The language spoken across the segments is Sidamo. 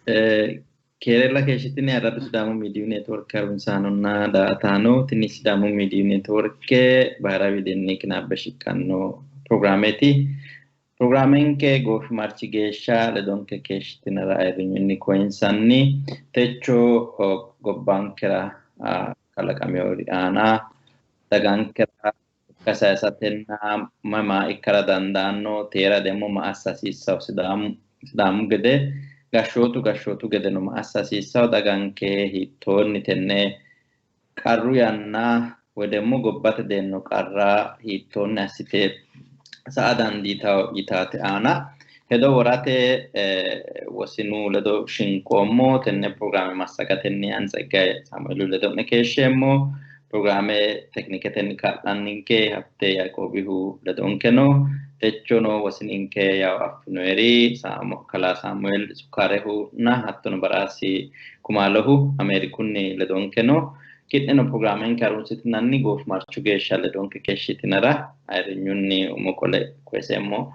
Keerella keeshshitine Arradu Sidaamu Miidiyu Neetworke harunsaanonna daa''ataano, tini Sidaamu Miidiyu Neetworke baara widinni qinaabbe shiqqanno pirogiraameeti. Pirogiraamenke goofimarchi geeshsha ledonke keeshshitinara ayirrinyunni koyinsanni. Techo gobbankera kalaqaminori aana dagankera sokka sayisatenna mayi maa ikkara dandaanno, teera demmo ma assa hasiissawo Sidaamu gede, gashshootu gashshootu gedeno ma assa hasiissawo, daganke hiittoonni tenne qarru yanna woy demmo gobbate deenno qarra hiittoonni assite sa'a dandiitawo yitaate aana hedo worate wosinu ledo shinqoommo. Tenne pirogiraame massagatenni ani Tseggaye Saamueelihu ledo'ne keeshsheemmo. Pirogiraame tekniketenni kaa'lanninke Habte Yaiqoobihu ledonke no. Techono wosininke yawo affinoeri Kalaa Saamueel Sukkaarehunna hattono Baraasi Kumaalohu Ameerikunni ledonke no. Ki'neno pirogiraamenke harunsitinanni goofimarchu geeshsha ledonke keeshshitinara ayirrinyunni umo qole koyiseemmo.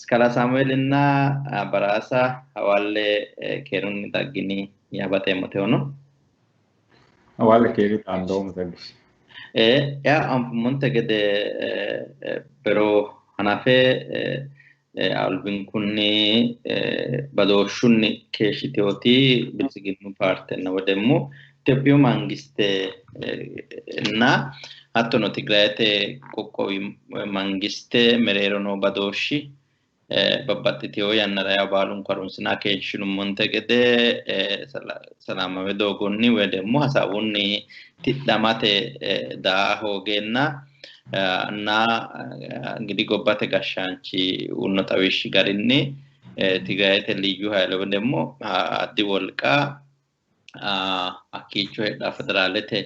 Kalaa Saamueelinna Baraasa hawalle keerunni daggini yabaxeemmo tewono. Hawalle keeri xaandoommo Tseggish. Yaa anfummonte gede bero hanafe albinkunni badooshshunni keeshshiteoti Biltsiginnu paartenna wodemmo Itophiyu mangiste na hattono Tigrayete qoqqowi mangiste mereero noo badooshshi babbaxxitewo yannara yaa baalunku harunsina keeshshinummonte gede salaamawe doogonni woy demmo hasaawunni tidhamate daa hoogeenna na እንግዲህ gobbate gashshaanchi uyino xawishshi garinni Tigrayete liyyu hayile woy demmo addi wolqa hakkiicho heedhaa federaalete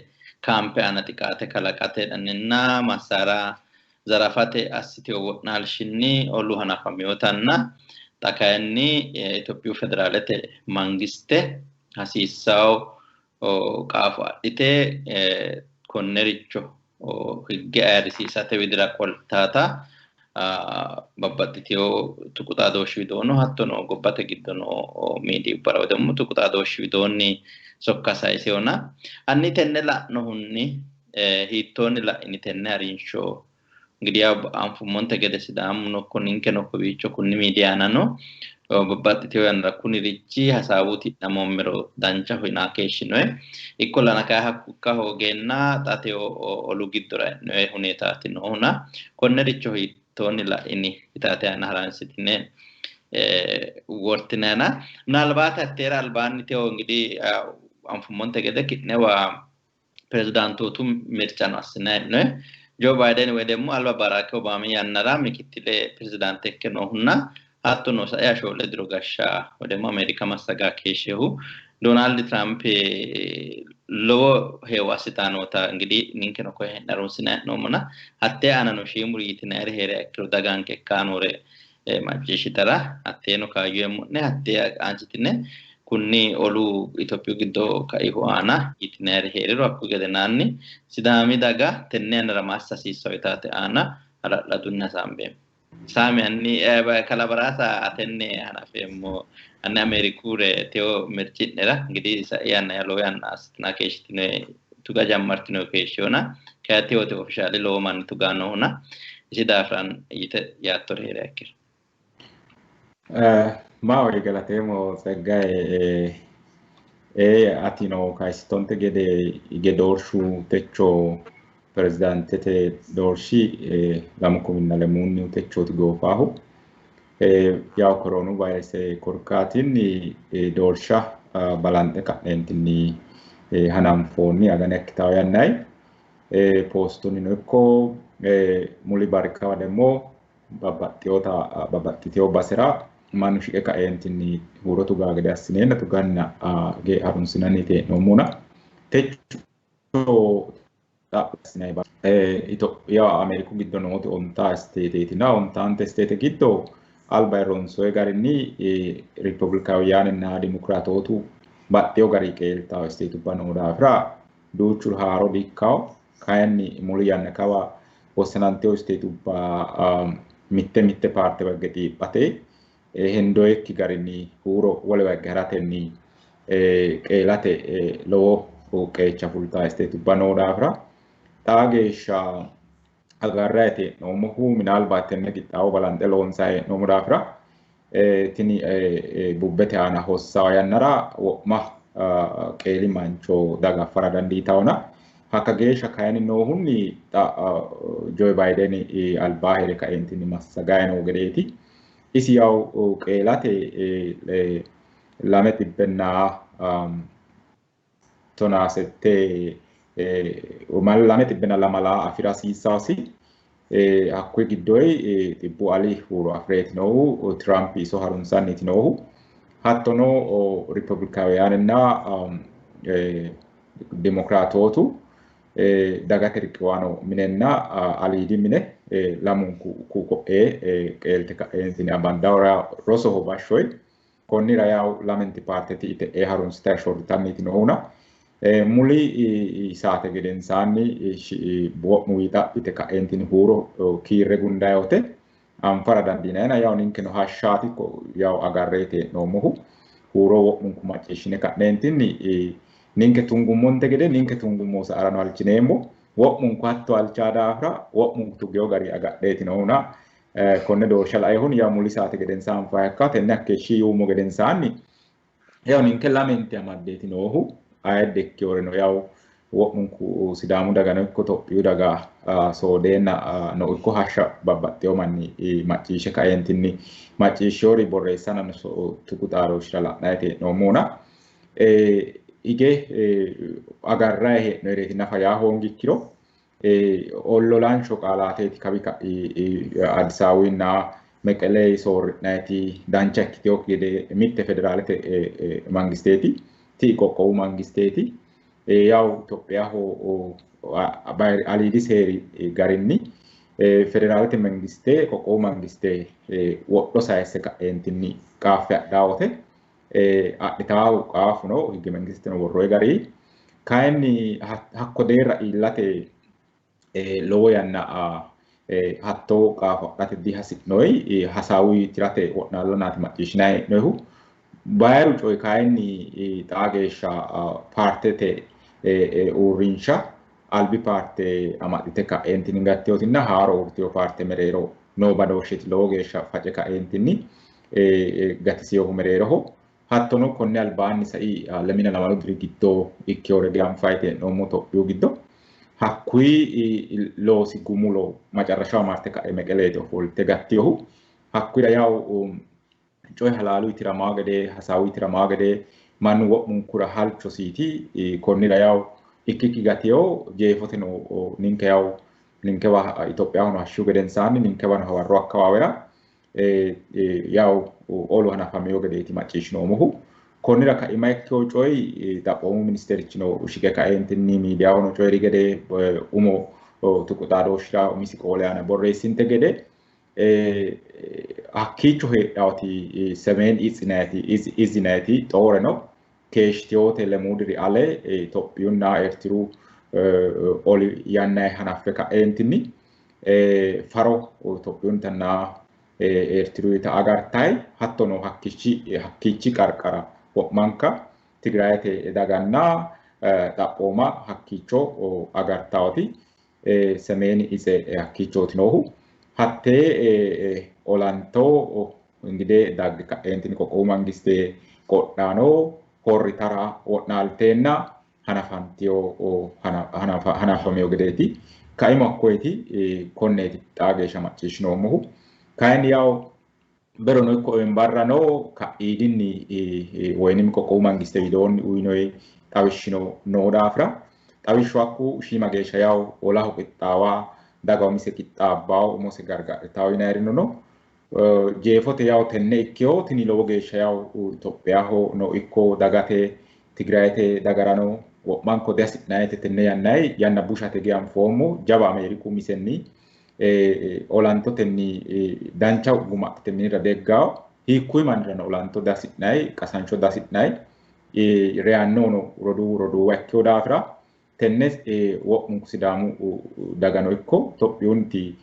kaampe aana xiqaate kalaqate dhanninna massaara zarafate assitewo wo'naalshinni olu hanafaminotanna xa kayinni Itophiyu federaalete mangiste hasiissawo qaafo adhite konnericho higge ayirrisiisate widira qoltaata babbaxxitewo tuqu xaadooshshi widoono hattono gobbate giddo noo miidiyubbara woy demmo tuqu xaadooshshi widoonni sokka sayisewona. Hanni tenne la'nohunni hiittoonni la'ini tenne harinsho? እንግዲህ ያው anfummonte gede Sidaamuno ikko ninkeno kowiicho kunni miidiya aanano babbaxxitewo yannara kunirichi hasaawu tidhamoommero danchaho yinaa keeshshinoe. Ikkollana kayi hakku ikka hoogeenna xa tewo olu giddora e'noe huneetaati noohuna konnericho hiittoonni la'ini yitaate aana haransitine wortinayana. Minalbaate hatteera albaanni tewo እንግዲህ anfummonte gede ki'newa pirezidaantootu mircano assinayi hee'noe. Joe Biden woy demmo alba Barack Obama yannara mikittile pirezidaante ikke noohunna hattono sae shoole diro gashsha woy demmo Ameerika massaga keeshshehu Donald Trump lowo heewo assitaa noota እንግዲህ ninkeno koye hee'ne harunsinayi hee'noommona hattee aanano shiimuri yitinayiri heeriha ikkiro daganke ikkaa noore macciishshitara hatteeno kaayyo eemmo'ne hattee aanchitine kunni olu Itophiyu giddo kaihu aana yitinayiri heeriro hakku gedenaanni Sidaami daga tenne yannara ma assa hasiissawo yitaate aana hala'ladunni hasaambeemmo. Saami hanni Kalaa Baraasa atenne hanafeemmo. Hanni Ameerikure tewo mirci'nera እንግዲህ sa'i yanna lowo yanna assitina keeshshitine tuga jammartino keeshshewona kayi tewote ofishaale lowo manni tugaa noohuna isi daafira yite yaattore heeriha ikkiro. Maahoyye galateemmo Tseggaye. Atino kayisittonte gede hige doorshu techo pirezidaantete doorshi lamu kuminna lemuunnihu techooti goofaahu. Yawu koroonu vayrese korkaatinni doorsha balanxe ka'neentinni hananfoonni agana ikkitawo yannayi. Poostunnino ikko muli barkawa demmo babbaxxitewo babbaxxitewo basera mannu shiqe kaeentinni huuro tugaa gede assineenna tuganna harunsinanni hee'noommona. Techo Itophiya Ameeriku giddo nooti ontaa isteeteetina ontaante isteete giddo alba ronsoyi garinni rippabilikaawiyaaninna dimokiraatootu baxxewo gari qeeltawo isteetubba noo daafira duuchu haaro dikkawo kayinni muli yanna kawa wossanantewo isteetubba mitte mitte paarte bagge xiiphate Hendoyekki garinni huuro wolewa higge haratenni qeelate lowo qeecha fultaa isteetubba noo daafira xaa geeshsha agarrayiiti hee'noommohu minaalbaat tenne qixxaawo balanxe loonsayi hee'noommo daafira tini bubbete aana hossaa yannara wo'ma qeeli mancho daga affara dandiitawona hakka geeshsha kayinni noohunni xa Joe Biden albaa here kaeentinni massagayi noo gedeeti. Isi yawu qeelate 218 220 afira hasiissaasi. Hakkuyi giddoyi 100 ali huuro afireeti noohu Trump iso harunsanniiti noohu. Hattono Ripublikaawiyaaninna Dimokiraatootu dagate riqiwaano minenna aliidi mine lamunku ko'ee qeelte ka'eentinni amandawora rosoho bashshoyi. Konnira yawu lamenti paarteti ite'ee harunsitayi shorritanniiti noohuna muli saate gedensaanni wo'mu wiixadhite ka'eentinni huuro kiirre gundayote anfara dandiinayina yawu ninkeno hashshaati yawu agarreeti hee'noommohu huuro wo'munku macciishshine ka'neentinni ninke tungummonte gede ninke tungummo sa'arano halchineemmo wo'munku hatto halchaa daafira wo'munku tugeyo gari agadheeti noohuna konne doorsha laehun yawu muli saate gedensaanni anfayi hakka tenne hakkeeshshi yuummo gedensaanni yawu ninke lamenti amaddeeti noohu ayidde ikkiyoreno yawu wo'munku Sidaamu dagano ikko Tophiyu daga soodeenna no ikko hashsha babbaxxeyo manni macciishshe kaeentinni macciishshiori borreessanano tuqu xaadooshshira la'nayiiti hee'noommohuna hige agarrayi hee'noyireeti nafa yaa hoongikkiro ollolaansho qaalaateeti kawi ka'i Addis Ababunna Meqele soorri'nayiti dancha ikkitinokki gede mitte federaalete mangisteeti ti'i qoqqowu mangisteeti. Yawu Itophiyaho aliidi seeri garinni federaalete mangiste qoqqowu mangiste wodho sayisse ka'eentinni qaaffe adhaa wote adhitaahu qaafuno higge mangisteno worroyi gari kayinni hakko deerra iillate lowo yanna hattoo qaafo adhate dihasi'noyi hasaawuyi tirate wo'naallannaati macciishshinayi hee'noyihu. Bayiru coyi kayinni xaa geeshsha paartete uurrinsha albi paarte amaxxite ka'eentinni gatteyotinna haaro uurriteyo paarte mereero noo badooshsheeti lowo geeshsha face ka'eentinni gatisiyohu mereeroho. Hattono konne albaanni sai 2 diri giddo ikkeyore dianfayiti hee'noommo Tophiyu giddo. Hakkuyi loosi gumulo macarrashaho marte ka'e Meqeleeti ofolte gattiyohu. Hakkuyira yawu coyi halaaluyi tiramaa gede hasaawuyi tiramaa gede mannu wo'munkura halchosiiti. Konnira yawu ikkikki gatiyo jeefoteno ninke yawu ninkewa Itophiyahono hashshu gedensaanni ninkewano hawarro akkawaawera yawu olu hanafameyo gedeeti macciishshinoommohu. Konnira kaima ikkeyo coyi xaphoomu ministerichino shiqe kaeentinni miidiyahono coyiri gede umo tuqu xaadooshshira umisi qoole aana borreessinte gede hakkiicho heedhawoti Semeen Izinayiti xooreno keeshshiteyote 3 diri ale Itophiyunna Eertiru oli yannayi hanaffe ka'eentinni faro Itophiyuntanna Eertiruyita agartayi hattono hakkiichi qarqara wo'manka Tigrayete daganna xaphooma hakkiicho agartawoti Semeen Ize hakkiichooti noohu. Hattee olanto ingide dagge ka'eentinni qoqqowu mangiste qodhaano horritara wo'naalteenna hanafameyo gedeeti. Kaimu hakkoyeti konneeti xaa geeshsha macciishshinoommohu. Kayinni yawu berono ikko barrano ka'iidinni woyinim qoqqowu mangiste widoonni uyinoyi xawishshino noo daafira xawishshu hakku shiima geeshsha yawu olaho qixxaawa daga umise qixxaabbawo umose gargadhitawo yinayirino no. Jeefote yawu tenne ikkeyo tini lowo geeshsha yawu Itophiyaho no ikko dagate Tigrayete dagarano wo'manko dihasi'nayite tenne yannayi yanna bushate geanfoommo jawa Ameeriku umisenni olantotenni dancha guma adhite minira deggawo hiikkuyi mannirano olanto dihasi'nayi qasancho dihasi'nayi reyannohuno roduuwu roduuwa ikkeyo daafira tenne wo'munku Sidaamu dagano ikko Tophiyunti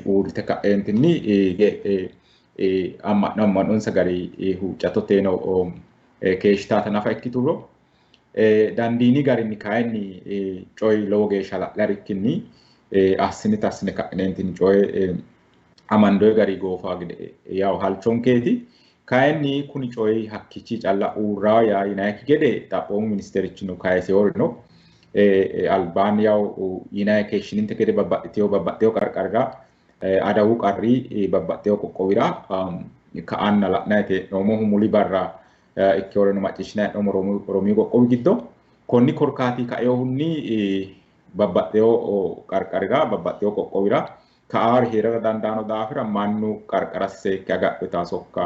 uurrite ka'eentinni amma'no amma'nonsa gari huuccattoteeno keeshshitaata nafa ikkituro dandiini garinni kayinni coyi lowo geeshsha hala'larikkinni assine tassine ka'neentinni coye amandoyi gari goofaa gede yawu halchonkeeti. Kayinni kuni coyi hakkichi calla uurraa yaa yinayikki gede xaphoomu ministerichino kayiseworino albaanni yawu yinayi keeshshininte gede babbaxxitewo qarqarira adawu qarri babbaxxitewo qoqqowira ka'anna la'nayite hee'noommohu muli barra ikkeworeno macciishshinayi hee'noommo Oromiyu qoqqowi giddo. Konni korkaati kaeyohunni babbaxxitewo qarqarira babbaxxitewo qoqqowira ka'aari heerara dandaano daafira mannu qarqara seekke agadhita sokka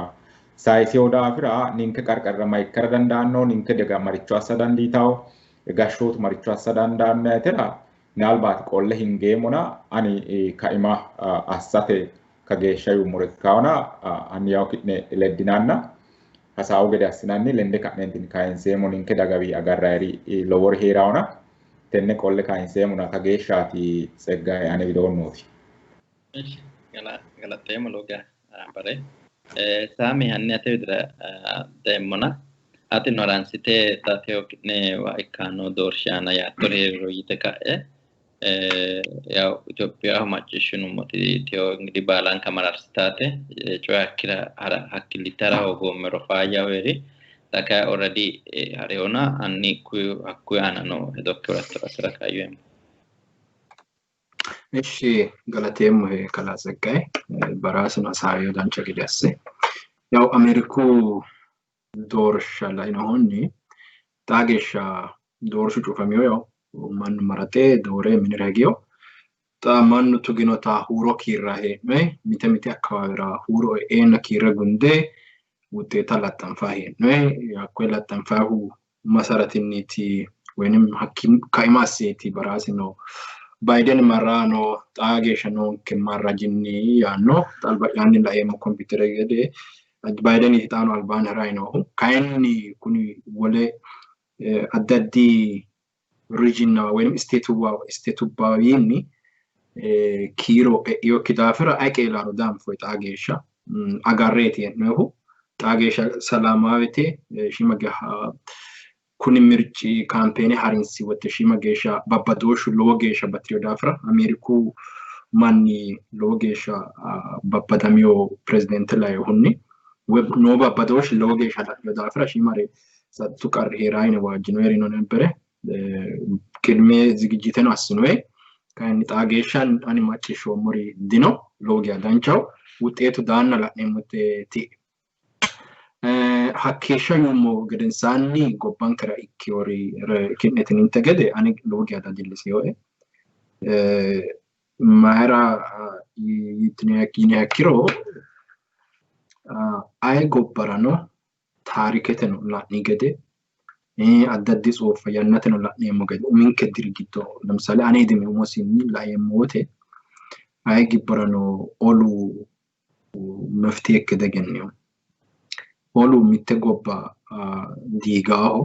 sayisewo daafira ninke qarqarira ma ikkara dandaanno, ninke daga maricho assa dandiitawo, gashshootu maricho assa dandaanno yitera minaalbaati qolle hingeemmona ani kaima assate kageeshsha yuummoro ikkaona ani yawu ki'ne leddinanna hasaawu gede assinanni lende ka'neentinni kayinseemmo ninke dagawi agarrayiri lowori heeraona tenne qolle kayinseemmona kageeshshaati Tseggaye ane widoon nooti. Galateemmo lowo bare. Saami hanni ate widira deemmona atino haransite xa teyo ki'newa ikkanno doorshi aana yaattori heeriro yite ka'e yaw Itophiyaho macciishshinummoti teyo ingidihi baalanka mararsitaate coyi hakkira hakkillitte hara hoogoommero faayyaho heeri xa kayi already hareyona hanni hakkuyi aanano hedokki worattora atera kaayyo eemmo. Ishi galateemmohe kalaa Tseggaye baraasino hasaawiyo dancha gede asse. Yaw Ameeriku doorsha lainohunni xaa geeshsha doorshu cufamiyo yaw mannu maraxe doore minira higiyo. Xa mannu tuginota huuro kiirra hee'noyi mite mite akkawaawera huuro e'eenna kiirre gunde wuxeeta laxxanfayi hee'noyi. Hakkoye laxxanfayihu masaratinniiti woynim hakki kaima asseeti baraasino Biden marraano xaa geeshsha noonke marrajinni yaanno alba'yaanni laeemmo kompiitere gede Bideniti xaano albaanni harayi noohu. Kayinni kuni wole addi addi rijinna woynim isteetubbawiinni kiiro e'iyokki daafira ayi qeelaaro dianfoyi xaa geeshsha agarreeti hee'noyihu. Xaa geeshsha salaamaawete shiima geha kuni mirci kaampeene harinsi wote shiima geeshsha babbadooshshu lowo geeshsha batiriyo daafira Ameeriku manni lowo geeshsha babbadamiyo pirezideente lainohunni noo babbadooshshi lowo geeshsha hala'liyo daafira shiimare tsattu qarri heeraa yine waajjinoyerino nebbere qidme zigijiteno assinoyi. Kayinni xaa geeshsha ani macciishshoommori dino, lowo geeshsha danchaho wuxeetu daanna la'neemmoteeti. Hakkeeshsha yuummo gedensaanni gobbankera ikkiyori ki'netininte gede ani lowo geeshsha dadilliseyoe. Mayira yiniha ikkiro aye gobbarano taariketeno la'ni gede addi addi tsuuffa yannateno la'neemmo gede uminke diri giddo ለምሳሌ ane idime umosinni laeemmo wote aye gibbarano olu meftihe ikke diegennino. Olu mitte gobba diigaaho,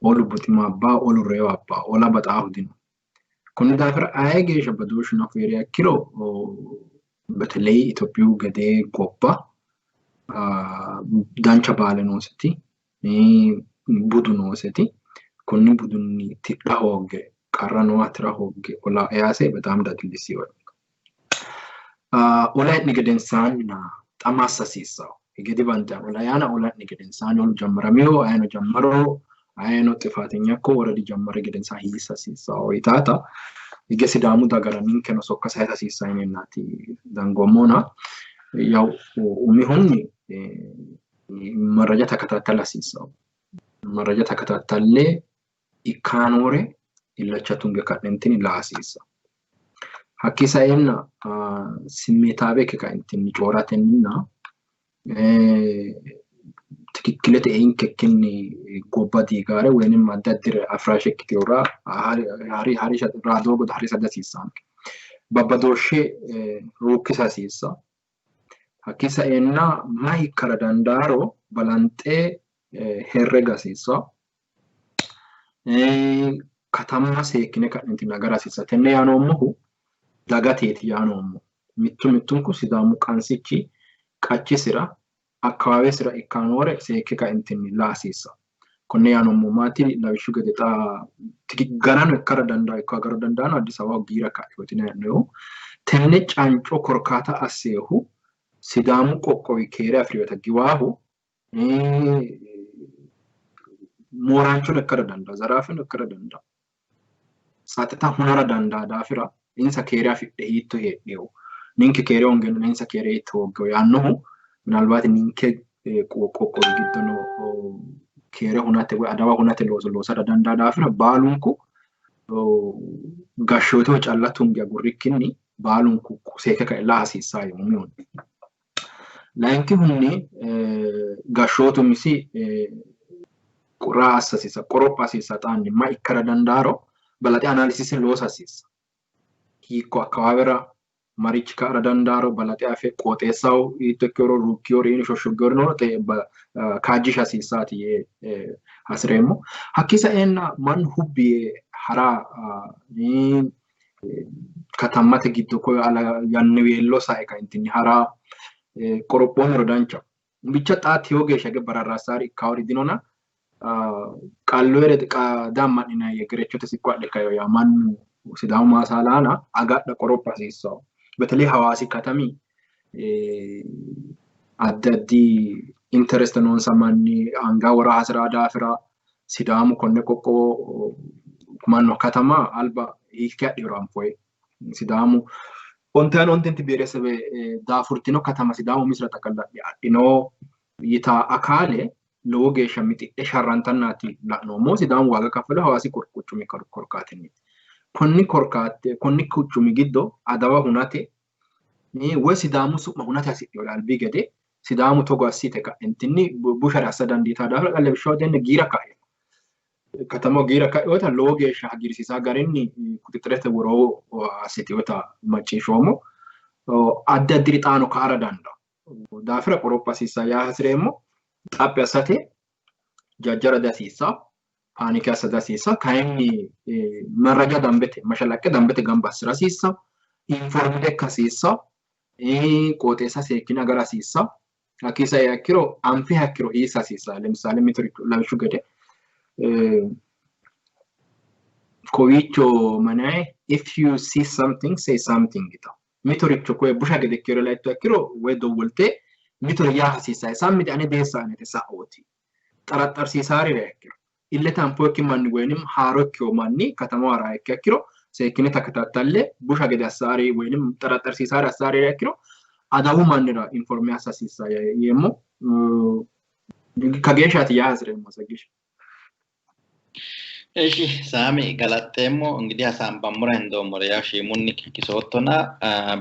olu buxima abbaa, olu reyo abbaa, ola baxaahu dino. Konni daafira aye geeshsha badooshshu nafu heeriha ikkiro በተለይ Itophiyu gedee gobba dancha baale nooseti budu nooseti konni budunni tidha hoogge qarra nooha tira hoogge ola ease bexaam dadilliseyoe. Ola e'ni gedensaanni xa massa hasiissawo hige dibanxayi ola yaana ola e'ni gedensaanni olu jammaramiyo ayino jammaro ayino xifaateኛ እኮ already jammare gedensaa hiissa hasiissawo yitaata hige Sidaamu dagara ninkeno sokka sayisa hasiissawo yineennaati dangommona yaw umihunni መረጃ ተከታተል hasiissawo መረጃ ተከታተlle ikkaanoore illacha tunge ka'neentinni la'a hasiissawo. Hakkii saeenna simmeetaawe ikke kaentinni cooratenninna tikikkilete einkekkinni gobba diigaare woynim addi addire afiraashe ikkiteyoora raadoo harisa dihasiissaanke. Babbadooshshe ruukkisa hasiissawo. Hakkii saeenna mayi ikkara dandaaro balanxe herrega hasiissawo. Katamma seekkine ka'neentinni agara hasiissawo. Tenne yaa noommohu dagateeti yaa noommohu. Mittu mittunku Sidaamu qansichi qachisira akkawaawesira ikkanore seekke kaentinni la hasiissa. Konne yaanoommo maati lawishshu gede xa garano ikkara dandaa ikko agara dandaano Addis Ababaho giira ka'eoti hee'nohu. Tenne canco korkaata asseehu Sidaamu qoqqowi keere afi'rewota giwaahu mooraanchono ikkara dandaa, zaraafino ikkara dandaa, tsaxita hunara dandaa daafira insa keere afidhe hiitto heedheyo, ninke keere hoongeenna insa keere hiitto hooggeyo yaannohu minalbaati ninke qoqqowi giddo no keere hunate woy adawa hunate looso loosara dandaa daafira baalunku gashshooteho calla tunge agurrikkinni baalunku seekke kae la hasiissaa umihunni. Layinkihunni gashshootu misi raa assa hasiissa, qoropha hasiissa xaanni ma ikkara dandaaro balaxe analysis loosa hasiissa. Hiikko akkawaawera marichi ka'ara dandaaro balaxe afe qooxeessaho hiitto ikkeworo ruukkiyori shoshshoggewori nooro kaajjisha hasiissaati yee hasireemmo. Hakkii saeenna mannu hubbi yee hara katammate giddo koye yanniweello sae kaentinni hara qorophoomero danchaho. Bicha xaa teyo geeshsha ge bararraassaari ikkawori dinona qalloyere damma'ninayi gerechote siqqo adhe kaeyo yaa mannu Sidaamu maasalaana agadha qoropha hasiissawo. Beteley Hawaasi katami addi addi interest noonsa manni anga wora hasiraa daafira Sidaamu konne qoqqowo mannu katama alba hiikke adhiro anfoyi. Sidaamu ontaano ontenti biheresebe daafurtino katama Sidaamu umisira xaqalladhe adhino yita akaale lowo geeshsha mixidhe sharrantannaati la'noommo. Sidaamu waaga kaffalo Hawaasi quchumi korkaatinni. Konni korkaate konni quchumi giddo adawa hunate woy Sidaamu su'ma hunate hasidhino albi gede Sidaamu togo assite ka'entinni bushare assa dandiitaa daafira lawishshaho tenne giira ka'e katamaho giira ka'ewota lowo geeshsha hagiirsiisaa garinni quxixirete woroo assitewota macciishshoommo. Addi addiri xaano ka'ara dandawo daafira qoropha hasiissa yaa hasireemmo. Xaphi assate jajjara dihasiissa, paanike assa dihasiissa, kayinni marraja dambete mashalaqqe dambete gamba assira hasiissa, informide ikka hasiissa, qooxeessa seekkine agara hasiissa. Hakkii sae ikkiro anfiha ikkiro hiissa hasiissa. Lemisaale mitoricho lawishshu gede kowiicho manayi if you see something say something yitawo. Mitoricho koye busha gede ikkiro laitto ikkiro woy dowwolte mitore yaa hasiissaye sammite ane deessaanete sa'ooti. Xaraxarsiisaarira ikkiro illete anfoyikki manni woyinim haaro ikkiwo manni katamaho haraa ikkiha ikkiro seekkine takatattalle busha gede assaari woyinim xaraxarsiisaari assaarira ikkiro adawu mannira informe assa hasiissa yeemmo. Kageeshshaati yaa hasireemmo sageeshsha. Eshi Saami galaxxeemmo እንግዲህ hasaambammora hendoommore yaa shiimunni kikkisoottona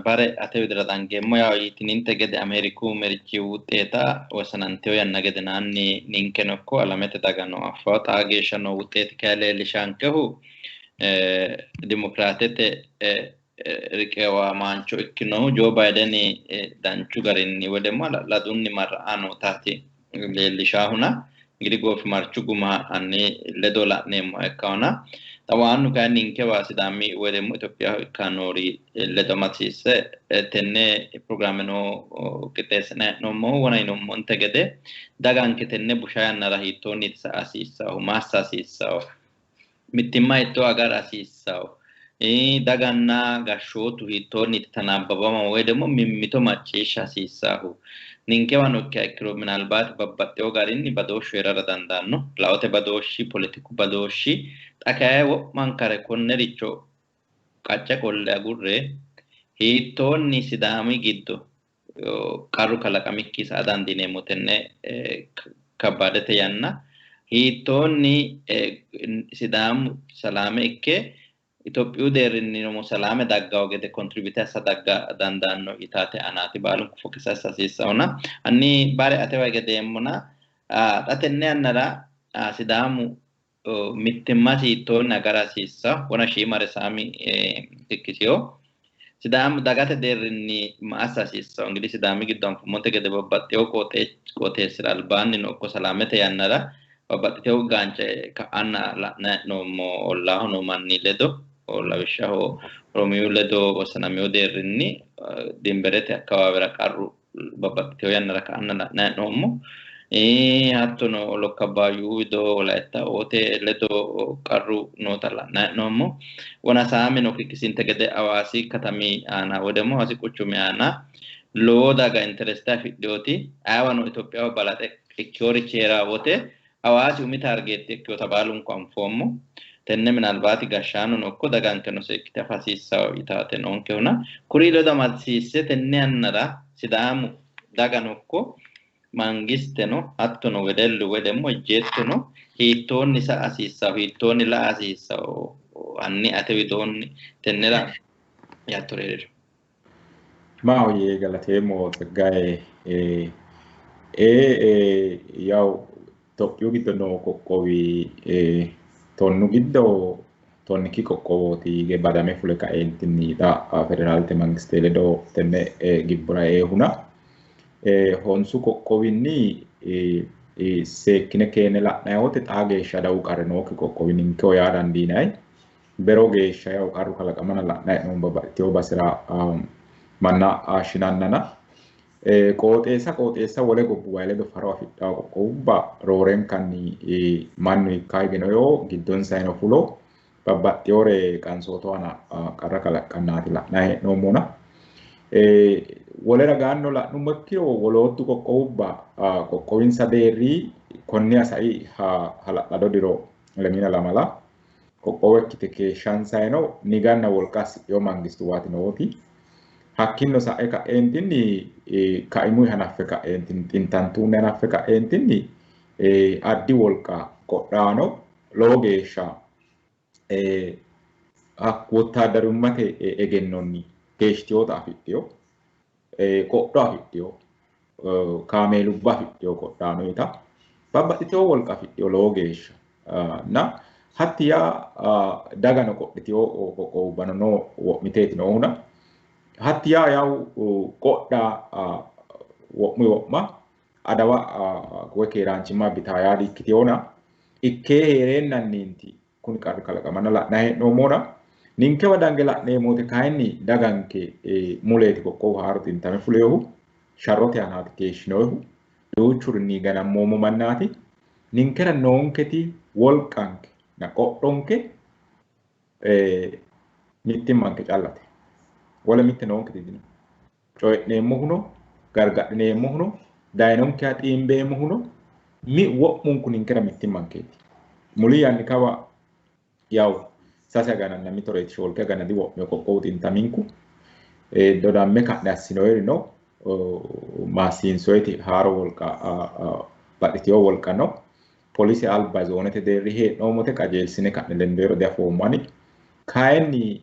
bare ate widira dangeemmo yaa yitininte gede Ameeriku merichi wuxeeta wosananteyo yanna gedenaanni ninkeno ikko alamete dagano affawo xaa geeshsha noo wuxeeti kayi leellishaankehu dimokiraatete riqiwamaancho ikkinohu Joo Baydeni danchu garinni woy ደግሞ hala'ladunni marra'a nootaati leellishaahuna እንግዲህ goofimarchu guma hanni ledo la'neemmoha ikkahona xawaannu kayinni ninkewa Sidaami woy ደግሞ Itophiyaho ikka noori ledo amadisiisse tenne pirogiraameno qixxeessine hee'noommohu wona yinummonte gede daganke tenne busha yannara hiittoonniiti sa'a hasiissahu, ma assa hasiissaho, mittimma hiittoo agara hasiissaho, daganna gashshootu hiittoonniiti tanabbabama woy ደግሞ mimmito macciishsha hasiissahu. Ninkewano ikkiha ikkiro minalbaati babbaxxewo garinni badooshshu heerara dandaanno. Laote badooshshi, poletiku badooshshi, xa kayi wo'mankare konnericho qacce qolle agurre hiittoonni Sidaami giddo qarru kalaqamikki sa'a dandiineemmo tenne kabbaadete yanna hiittoonni Sidaamu salaame ikke Itophiyu deerrinni salaame daggawo gede kontribute assa dagga dandaanno yitaate anaati baalunku fokisa assa hasiissahona. Hanni bare atewa hige deemmona xa tenne yannara Sidaamu mittimmasi hiittoonni agara hasiissa wona shiimare Saami kikkisiyo. Sidaamu dagate deerrinni ma assa hasiissaho? Ingidihi Sidaami giddo anfummonte gede babbaxxewo qooxeessira albaanni no ikko salaamete yannara babbaxxitewo gaance ka'anna la'nayi hee'noommo ollaaho noo manni ledo lawishshaho Oromiyu ledo wosanamiyo deerrinni dimberete akkawaawera qarru Babbaxxiteyo yannara ka'anna la'nanni hee'noommo. Hattono Lokka Abbaayyu wido Wolayitta oote ledo qarru noota la'nanni hee'noommo. Wonasaameno kikkisinte gede Hawaasi katami aana woy ደግሞ Hawaasi quchumi aana lowo daga intereste afidheyoti ayeewano Itophiyaho balaxe ikkeyorichi heeraa wote Hawaasi umi taargeette ikkeyota baalunku anfoommo. Tenne minalbaati gashshaanono ikko dagankeno seekkite afa hasiissawo yitaate noonkehuna kuri ledo amadisiisse tenne yannara Sidaamu dagano ikko mangisteno hattono wedellu woy ደግሞ ejjeettono hiittoonni sa'a hasiissawo, hiittoonni la'a hasiissawo, hanni ate widoonni tennera yaattore heeriro. Maahoyye, galateemmo Tseggaye. Yawu Itophiyu giddo noo qoqqowi 10 giddo 12 qoqqowooti badame fule kaeentinni xa federaalete mangiste ledo tenne gibbora eehuna. Honsu qoqqowinni seekkine keene la'nanni wote xaa geeshsha adawu qarri nookki qoqqowi ninkeho yaa dandiinanni. Bero geeshsha yawu qarru kalaqamanna la'nanni hee'noommo babbaxxiteyo basera manna shinannana. Qooxeessa qooxeessa wole gobbuwa ledo faro afidhawo qoqqowubba roorenkanni mannu ikka higino yoo giddonsayino fulo babbaxxeyore qansootu aana qarra kalaqqannaati la'nanni hee'noommona. Wole ragaanno la'nummo ikkiro woloottu qoqqowubba qoqqowinsa deerri konniha sai hala'lado diro 24 qoqqowo ikkite keeshshansayino niganna wolqa assidheyo mangistuwaati nooti. Hakkiino sa'e ka'eentinni kaimuyi hanaffe ka'eentinni xintantuunni hanaffe ka'eentinni addi wolqa qodhaano lowo geeshsha wottaaddarummate egennonni keeshshteyota afidheyo, qodho afidheyo, kaameelubba afidheyo, qodhaanoyita babbaxxiteyo wolqa afidheyo lowo geeshsha na hatti yaa dagano qodhiteyo qoqqowubbano noo wo'miteeti noohuna. Hatti yaa yawu qodha wo'muyi wo'ma adawa woy keeraanchimma abbitaa yaa dikkiteyona ikkee heereennanniinti kuni qarri kalaqamanna la'nanni hee'noommona. Ninkewa dange la'neemmo wote kayinni daganke muleeti qoqqowu haaru xintame fuleyohu sharrote aanaati keeshshinoyihu duuchurinni ganammoommo mannaati. Ninkera noonketi wolqanke na qodhonke mittimmanke callate. Wole mitte noonketi dino. Coyi'neemmohuno gargadhineemmohuno dayinonkeha xiimbeemmohuno mi wo'munku ninkera mittimmankeeti. Muli yanni kawa yawu 3 agananna mitoreeti 4 agana diwo'mino qoqqowu xintaminku dodamme ka'ne assinoyiri no maassiinsoyiti haaro wolqa baxxiteyo wolqa no. Polise alba zoonete deerri hee'noommote qajeelsine ka'ne lendoyiro diafoommo ani. Kayinni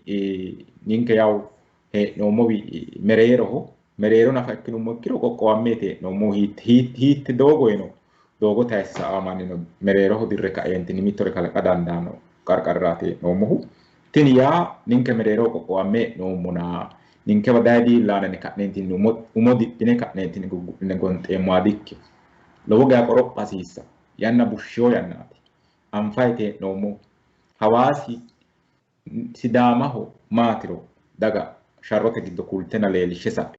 ninke yawu hee'noommowi mereeroho, mereero nafa ikkinummo ikkiro qoqqowammeeti hee'noommohu hiitte doogoyino doogo tayisse sa'aa mannino mereeroho dirre ka'eentinni mittore kalaqa dandaanno qarqarraati hee'noommohu. Tini yaa ninke mereeroho qoqqowamme hee'noommona ninkewa daye diillaanene ka'neentinni umo diphine ka'neentinni guggu'line gonxeemmoha dikkino. Lowo geya qoropha hasiissa. Yanna bushsheyo yannaati. Anfayite hee'noommohu. Hawaasi Sidaamaho maatiro daga sharrote giddo kultena leellishshe sa'e.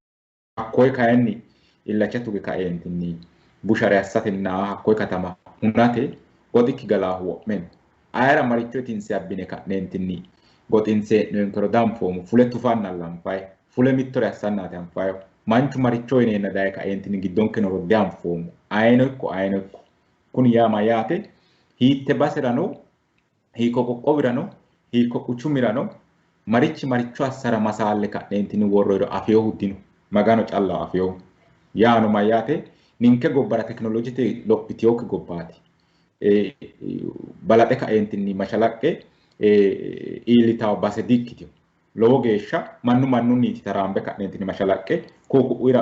Hakkoye kayinni illacha tuge kaeentinni bushare assatenna hakkoye katama hunate goxikki galaahu wo'me no. Ayera maricho itinse abbine ka'neentinni goxinse hee'noyinkero danfoommo. Fule tufannalla anfayi. Fule mittore assannaati anfayihu. Manchu maricho yineenna daye kaeentinni giddonke nooro dianfoommo. Ayino ikko ayino ikko. Kuni yaa mayyaate hiitte baserano hiikko qoqqowirano hiikko quchumirano marichi maricho assara masaalle ka'neentinni worroyiro afeyohu dino. Magano callaho afeyohu. Yaano mayyaate ninke gobbara tekinolojete lophiteyokki gobbaati. Balaxe kaeentinni mashalaqqe iillitawo base dikkitino. Lowo geeshsha mannu mannunniiti taraambe ka'neentinni mashalaqqe ku'u ku'uyira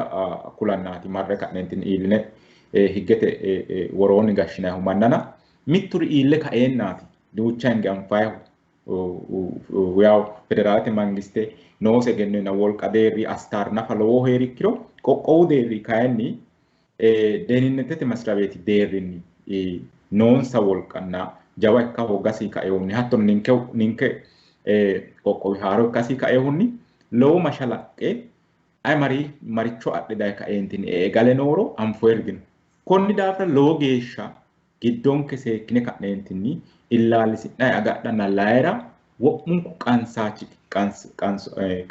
kulannaati marre ka'neentinni iilline higgete woroonni gashshinayihu mannana mitturi iille kaeennaati duucha hinge anfayihu. Yawu federaalete mangiste noose egennonna wolqa deerri astaar nafa lowo heeri ikkiro qoqqowu deerri kayinni dehninnetete masirabeeti deerrinni noonsa wolqanna jawa ikka hoogasi kaehunni hattono ninke qoqqowi haaro ikkasi kaehunni lowo mashalaqqe Ayi mari maricho adhe daye kaeentinni e'e gale nooro anfoyeri dino. Konni daafira lowo geeshsha giddonke seekkine ka'neentinni illaallisi'nayi agadhanna layira wo'munku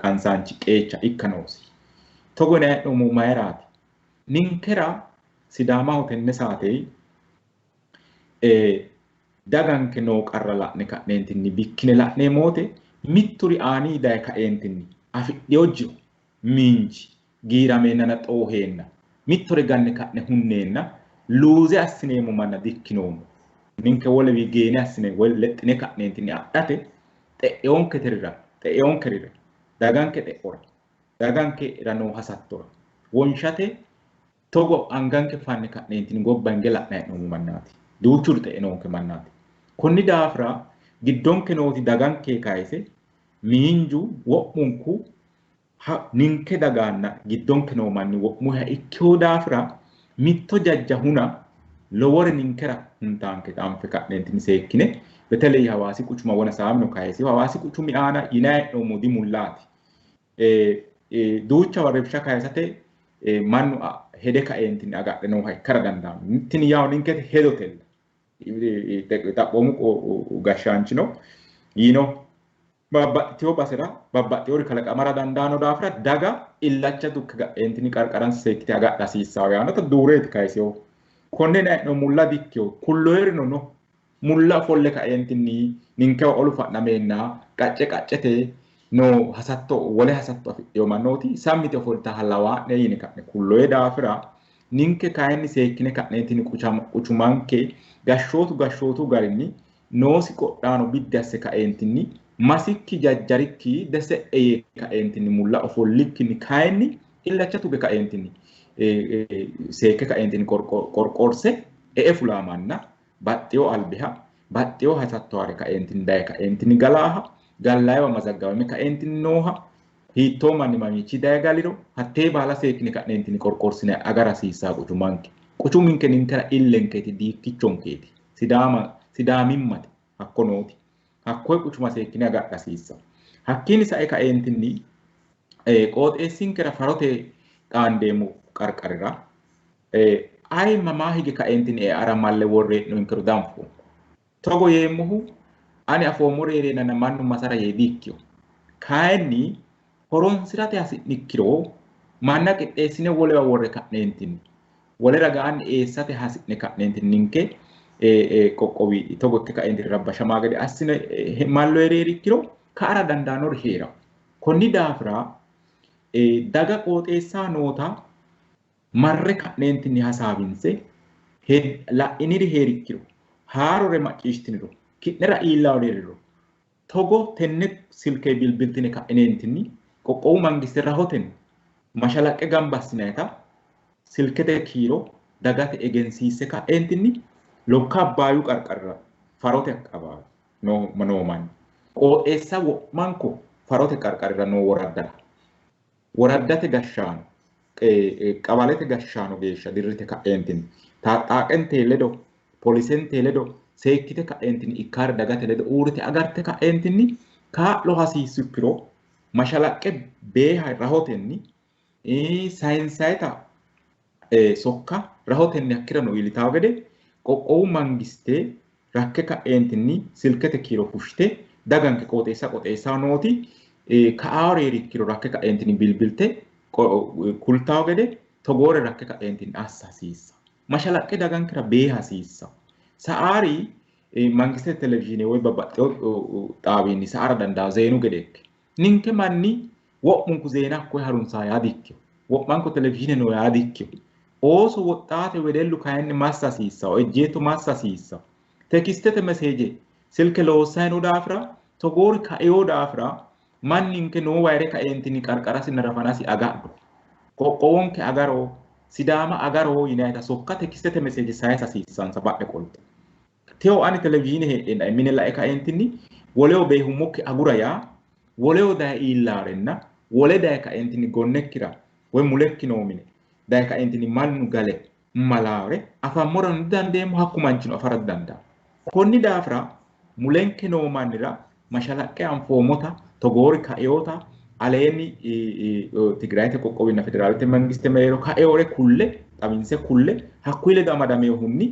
qansaanchi qeecha ikka noosi. Togo yinanni hee'noommohu mayiraati? Ninkera Sidaamaho tenne saate daganke noo qarra la'ne ka'neentinni bikkine la'neemmo wote mitturi aanii daye kaeentinni afidhino jiro miinji giirameennanna xooheenna mittore ganne ka'ne hunneenna luuze assineemmo manna dikkinoommo. Ninke wolewi geene assine woy lexxine ka'neentinni adhate xe'eonkerira daganke xe'ora dagankera noo hasattora wonshate togo anganke fanne ka'neentinni gobba hinge la'nayi hee'noommo mannaati. Duuchuri xe'e noonke mannaati. Konni daafira giddonke nooti daganke kayise miinju wo'munku ninke dagaanna giddonke noo manni wo'muha ikkewo daafira mitto jajja huna lowore ninkera huntaanke anfe ka'neentinni seekkine beteley Hawaasi quchuma wona saamino kayise Hawaasi quchumi aana yinayi hee'noommo dimullaati. Duuchawa rebsha kayisate mannu hede kaeentinni agadhe nooha ikkara dandaanno. Tini yawo ninkete hedotella. Xaphoomu gashshaanchino yiino babbaxxitewo basera babbaxxewori kalaqamara dandaanno daafira daga illacha tukke ka'eentinni qarqaransa seekkite agadha hasiissawo yaannota duureeti kayisewo. Konne hee'no mulla dikkewo kulloyerino no. Mulla ofolle kaeentinni ninkewa olu fa'nameenna qacce qaccete no hasatto wole hasatto afidhino mannooti sammite ofolta lawaa'ne yine ka'ne kulloye daafira ninke kayinni seekkine ka'neentinni quchumanke gashshootu gashshootu garinni noosi qodhaano biddi asse kaeentinni masikki jajjarikki dese'e yee kaeentinni mulla ofollikkinni kayinni illacha tuge kaeentinni seekke kaeentinni qorqorse e'e fulaa manna baxxewo albiha baxxewo hasatto haare kaeentinni daye kaeentinni galaaha gallayiwa mazaggawame kaeentinni nooha hiittoo manni mamiichi daye galiro hattee baala seekkine ka'neentinni qorqorsine agara hasiissaa quchumanke. Quchuminke ninkera illenkeeti diikkichonkeeti Sidaama sidaamimmate hakko nooti. Hakkoye quchuma seekkine agadha hasiissa. Hakkiinni sae kaeentinni qooxeessinkera farote xaandeemmo qarqarira ayi mamaa hige kaeentinni e'ara malle worre hee'nonkero danfoommo. Togo yeemmohu ani afoommore hee'reenna mannu masara yee diikkiyo. Kayinni horonsirate hasi'nikkiro manna qixxeessine wolewa worre ka'neentinni wole ragaanni eessate hasi'ne ka'neentinni ninke qoqqowi togo ikke kaeentinni rabbashamaa gede assine mallo hee'rikkiro ka'ara dandaannori hee'rawo. Konni daafira daga qooxeessaa noota marre ka'neentinni hasaawinse la'iniri heerikkiro haarore macciishshitiniro ki'nera iillawo heeriro togo tenne silke bilbiltine ka'ineentinni qoqqowu mangiste rahotenni mashalaqqe gamba assinayita silkete kiiro dagate egensiisse ka'eentinni lokka abbaayu qarqarira farote akkabaabi noo manni qooxeessa wo'manko farote qarqarira noo woraddara woraddate gashshaano qabalete gashshaano geeshsha dirrite ka'eentinni taaxaaqente ledo poolisente ledo seekkite ka'eentinni ikkaare dagate ledo uurrite agarte ka'eentinni kaa'lo hasiissukkiro mashalaqqe beeha rahotenni sayinsayita sokka rahotenni hakkirano iillitawo gede qoqqowu mangiste rakke ka'eentinni silkete kiiro fushshite daganke qooxeessa qooxeessaho nooti ka'aare heerikkiro rakke ka'eentinni bilbilte kultawo gede togoore rakke ka'eentinni assa hasiissa. Mashalaqqe dagankera beeha hasiissa. Sa'aari mangistete televizhiine woy babbaxxewo xaawinni sa'ara dandaao zeenu gede ikke. Ninke manni wo'munku zeena hakkoye harunsaa yaa dikkino. Wo'manko televizhiine noo yaa dikkino. Ooso woxxaate wedellu kayinni massa hasiissawo, ejjeetto massa hasiissawo. Tekistete meseeje silke loossayi noo daafira togoori kaewo daafira manninke noo wayire kaeentinni qarqarasinna rafanasi agadho. Qoqqowonke agaro, Sidaama agaro yinayita sokka tekistete meseeje sayisa hasiissansa badhe qolte. Tewo ani televizhiine heedheenna mine lae kaeentinni woleho beehummokki agura yaa woleho daye iillaarenna wole daye kaeentinni gonnekkira woy mulekki noo mine daye kaeentinni mannu gale malaare afammorano didandeemmo hakku manchino afara didandaanno. Konni daafira mulenke noo mannira mashalaqqe anfoommota togoori kaeyoota Aleenni Tigrayete qoqqowinna federaalete mangiste mereero kaeore kulle xawinse kulle hakkuyi ledo amadameehunni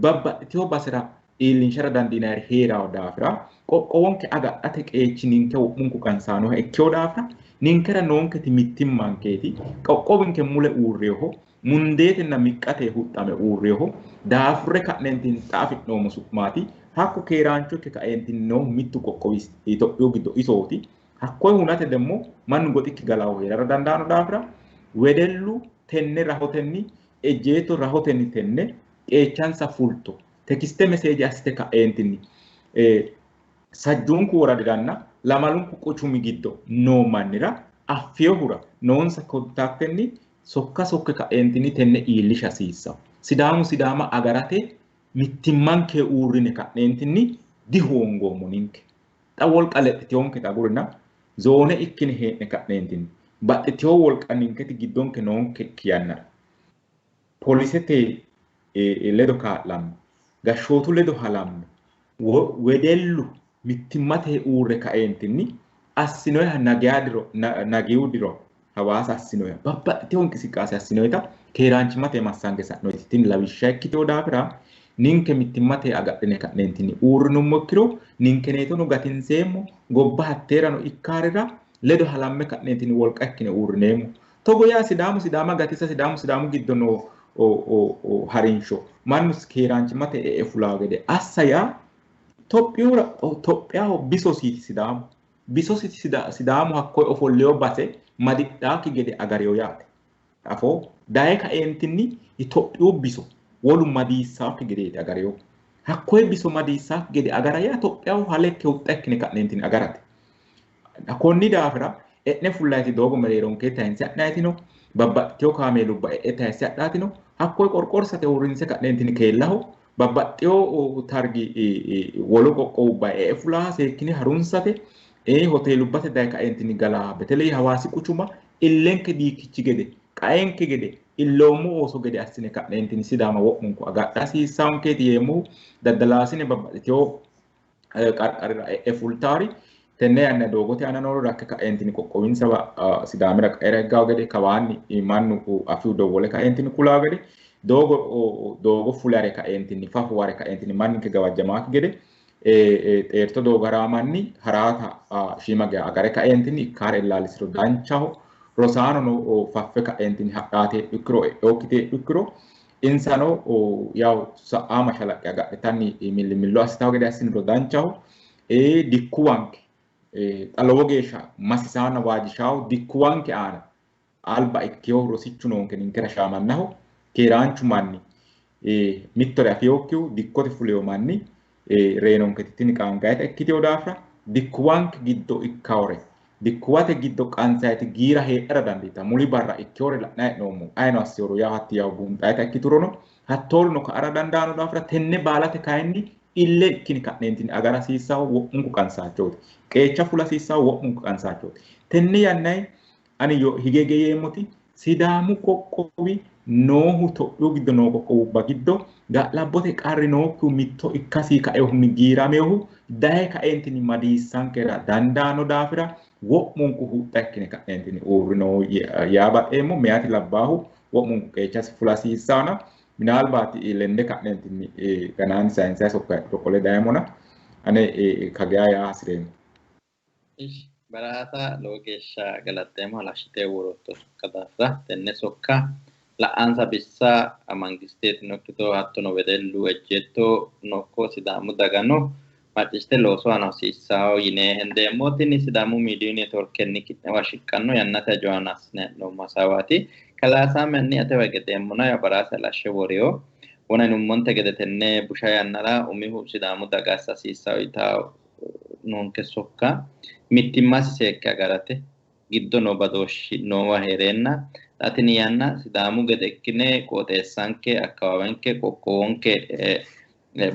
babbaxxiteyo basera iillinshara dandiinayiri heerawo daafira qoqqowonke agadhate qeechi ninke wo'munku qansaanoha ikkewo daafira ninkera noonketi mittimmankeeti qoqqowinke mule uurreeho mundeetenna miqqate huxxame uurreeho daafurre ka'neentinni xa afi'noommo su'maati hakku keeraancho ikke ka'eentinni noohu mittu qoqqowi Itophiyu giddo isooti. Hakkoye hunate demmo mannu goxikki galaahu heerara dandaanno daafira wedellu tenne rahotenni ejjeetto rahotenni tenne qeechansa fulto tekiste meseeje assite ka'eentinni sajjuunku woradiranna lamalunku quchumi giddo noo mannira affeyohura noonsa kontaktenni sokka sokke ka'eentinni tenne iillisha hasiissawo. Sidaamu Sidaama agarate mittimmanke uurrine ka'neentinni dihoongoommo ninke. Xa wolqa lexxiteyonketa agurina zoone ikkine hee'ne ka'neentinni baxxiteyo wolqa ninketi giddonke noonkekki yannara polisete ledo kaa'lamme gashshootu ledo halamme wedellu mittimmate uurre ka'eentinni assinoyiha nagiyu diro Hawaasa assinoyiha babbaxxiteyo inqisiqaase assinoyita keeraanchimmate massange sa'noyiti tini lawishsha ikkiteyo daafira ninke mittimmate agadhine ka'neentinni uurrinummo ikkiro ninkeneetono gatinseemmo gobba hatteerano ikkaarira ledo halamme ka'neentinni wolqa ikkine uurrineemmo. Togo yaa Sidaamu Sidaama gatisa Sidaamu Sidaamu giddo noo harinsho mannu keeraanchimmate e'e fulaa gede assa yaa Tophiyaho bisosiiti Sidaamu. Bisosiiti Sidaamu hakkoye ofolleyo base madidhaakki gede agareyo yaate. Afoo daye ka'eentinni Itophiyu biso wolu madiissaakki gedeeti agareyo. Hakkoye biso madiissaakki gede agara yaa Tophiyaho halekke huxxa ikkine ka'neentinni agarate. Konni daafira e'ne fullayti doogo mereeronke tayinse adhayitino babbaxxiteyo kaameelubba e'e tayinse adhaatino hakkoye qorqorsate uurrinse ka'neentinni keellaho babbaxxiteyo targi wolu qoqqowubba e'e fulaa seekkine harunsate hoteelubbate daye ka'eentinni galaa beteley Hawaasi quchuma illenke diikkichi gede qaenke gede illoommo ooso gede assine ka'neentinni Sidaama wo'munku agadha hasiissaankeeti yeemmohu daddalaasine babbaxxiteyo qarqarira e'e fultaari tenne yanna doogote aana nooro rakke ka'eentinni qoqqowinsawa Sidaamira qaera higgawo gede kawaanni mannu afiu dowwole ka'eentinni kulaa gede doogo doogo fulare ka'eentinni fafuware ka'eentinni manninke gawajjamaakki gede xeerto doogo haraa manni haraata shiima geya agare ka'eentinni ikkaare illaallisiro danchaho rosaanono faffe ka'eentinni hadhaate heedhu ikkiro e'eokkite heedhu ikkiro insano yawu sa'aa mashalaqqe agadhitanni millimillo assitawo gede assiniro danchaho dikkuwanke xa lowo geeshsha masisaanna waajjishawo dikkuwanke aana alba ikkeyo rosichu noonke ninkera shaamannaho keeraanchu manni mittore afiyokkihu dikkote fuleyo manni reenonketi tini qaangayita ikkiteyo daafira dikkuwanke giddo ikkawore dikkuwate giddo qansayti giira heedhara dandiita muli barra ikkewore la'nayi hee'noommo ayino asseworo yaa hatti yawu buunxayita ikkiturono hattoorino ka'ara dandaano daafira tenne baalate kayinni ille ikkini ka'neentinni agara hasiissawo wo'munku qansaachooti qeecha fula hasiissawo wo'munku qansaachooti tenne yannayi ani hige hige yeemmoti Sidaamu qoqqowi noohu Tophiyu giddo noo qoqqowubba giddo ga'labbote qarri nookkihu mitto ikkasii kaeehunni giirameehu daye kaeentinni madiissankera dandaano daafira wo'munku huxxa ikkine ka'neentinni uurrino yaa baxeemmo meyaati labbaahu wo'munku qeechasi fula hasiissaana minaalbaati lende ka'neentinni ganaanni sayinsayi sokka qole dayemona ane kageya yaa hasireemmo. Baraasa lowo geeshsha galaxxeemmo halashshite worotto sokka daafira tenne sokka la'ansa bissa mangisteetino ikkito hattono wedellu ejjeetto nokko Sidaamu dagano macciishshite looso aana hosiissawo yine hendeemmo. Tini Sidaamu miidiyu neetworkenni ki'newa shiqqanno yannate hajo aana assine hee'noommo hasaawaati. Kalaa Saami hanni atewa hige deemmona yaw Baraasa halashshe woreyo. Wona yinummonte gede tenne busha yannara umihu Sidaamu daga assa hasiissawo yitawo noonke sokka mittimmasi seekke agarate giddo noo badooshshi noowa heereenna xa tini yanna Sidaamu gede ikkine qooxeessanke akkawaawenke qoqqowonke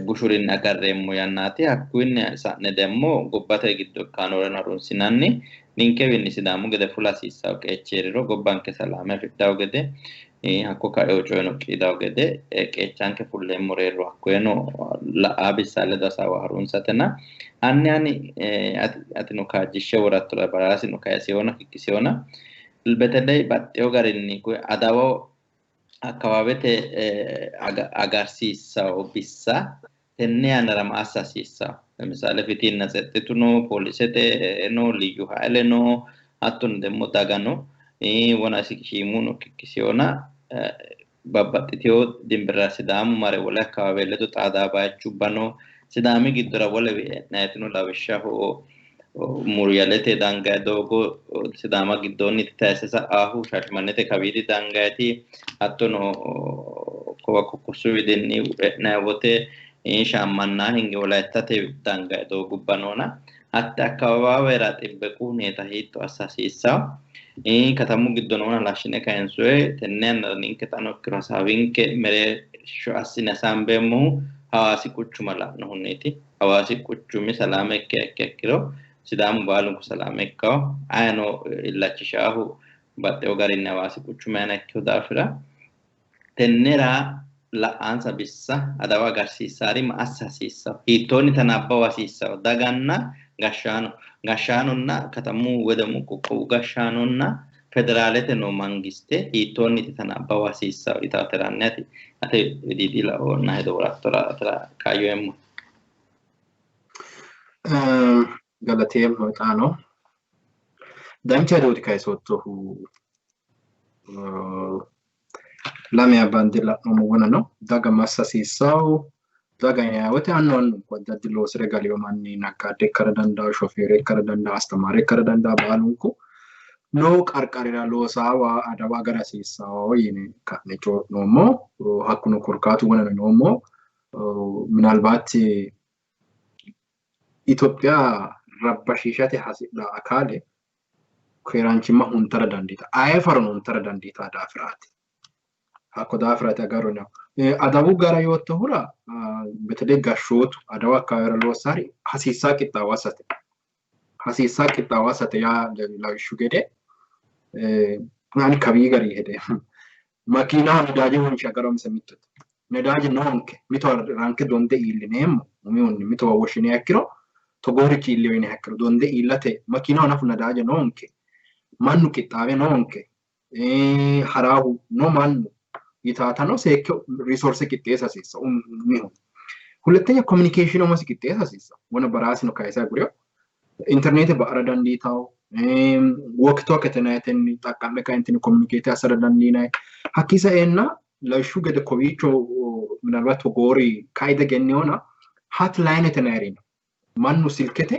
bushurinni agarreemmo yannaati. Hakkuyinni sa'ne demmo gobbate giddo ikkanoreno harunsinanni ninkewiinni Sidaamu gede fula hasiissawo qeechi heeriro gobbanke salaame afidhawo gede hakko kaeo coyino qiidawo gede qeechanke fulleemmo reerro hakkoyeno la'aa bissa ledo hasaawa harunsatena hanni ani atino kaajjishshe worattora baraasino kayisewona kikkisewona beteley baxxewo garinni koye adawa akkawaawete agarsiissawo bissa tenne yannara ma assa hasiissawo? ለምሳሌ ፊቲና ጸጥቱ no, ፖሊሰቴ no, ልዩ ኃይል no, hattono ደግሞ daga no, wona shiimuno kikkisewona babbaxxitewo dimbira Sidaamu mare wole akkawawe ledo xaadaa bayichubba no, Sidaami giddora wole e'nayitino lawishshaho Muriyalete dangayi doogo Sidaama giddoonni tayise sa'aahu Shashimannete kawiidi dangayti hattono kowa Kokkosu widinni e'nayi wote shaammanna hinge Wolayittate dangayi doogubba noona hatte akkawaawera xibbequ huneeta hiitto assa hasiissawo? Katamu giddo noona halashshine kayinsoyi tenne yannara ninke xano ikkiro hasaawinke mereersho assine hasaambeemmohu Hawaasi quchuma la'nohunniiti. Hawaasi quchumi salaame ikkiha ikkiha ikkiro Sidaamu baalunku salaame ikkawo. Ayino illachishaahu baxxewo garinni Hawaasi quchuma aana ikkewo daafira tennera la'ansa bissa adawa agarsiissaari ma assa hasiissawo? Hiittoonni tanabbawa hasiissawo? Daganna gashshaano gashshaanonna katamu woyi qoqqowu gashshaanonna federaalete noo mangiste hiittoonniti tanabbawa hasiissawo yitawoteranni ati ate widiidi laonna hedo worattora atera kaayyo eemmo. Galateemmo xaano dancha hedooti kayisoottohu lamewa bande la'noommo wonano daga massa hasiissawo daga yinanni woyte annu annunku addi addi loosire galiyo manni naggaade ikkara dandawo, shofeere ikkara dandawo, astamaare ikkara dandawo, baalunku noo qarqarira loosaawa adawa agara hasiissawo yine ka'ne coyi'noommo. Hakkuno korkaatu wonano noommo minalbaati Itophiya rabbashiishate hasidha akaale keeraanchimma huntara dandiita aye farono huntara dandiita daafiraati. Hakko daafiraati agarona. Adawu gara yoottohura beteley gashshootu adawu akkawaawera loossari hasiissaa qixxaawo assate. Hasiissaa qixxaawo assate yaa lawishshu gede ani kawii gari hedeemmo. Makiinaho nadaaje wonshe agara umise mittote. Nadaaje noonke mitowa ranke donde iillineemmo umihunni mitowa woshshiniha ikkiro togoorichi iillewo yiniha ikkiro donde iillate makiinaho nafu nadaaje noonke mannu qixxaawe noonke haraahu no mannu yitaatano seekke riisoorse qixxeessa hasiissa umihu. ሁለተኛ ኮሚኒኬሽን umosi qixxeessa hasiissa wona baraasino kayise agurewo interneete ba'ara dandiitawo walkie-talkie nayetenni xaqqa'me kaentinni communicate assara dandiinayi hakkii saeenna lawishshu gede kowiicho minalbat togoori kaide gennewona hotline nayiri no mannu silkete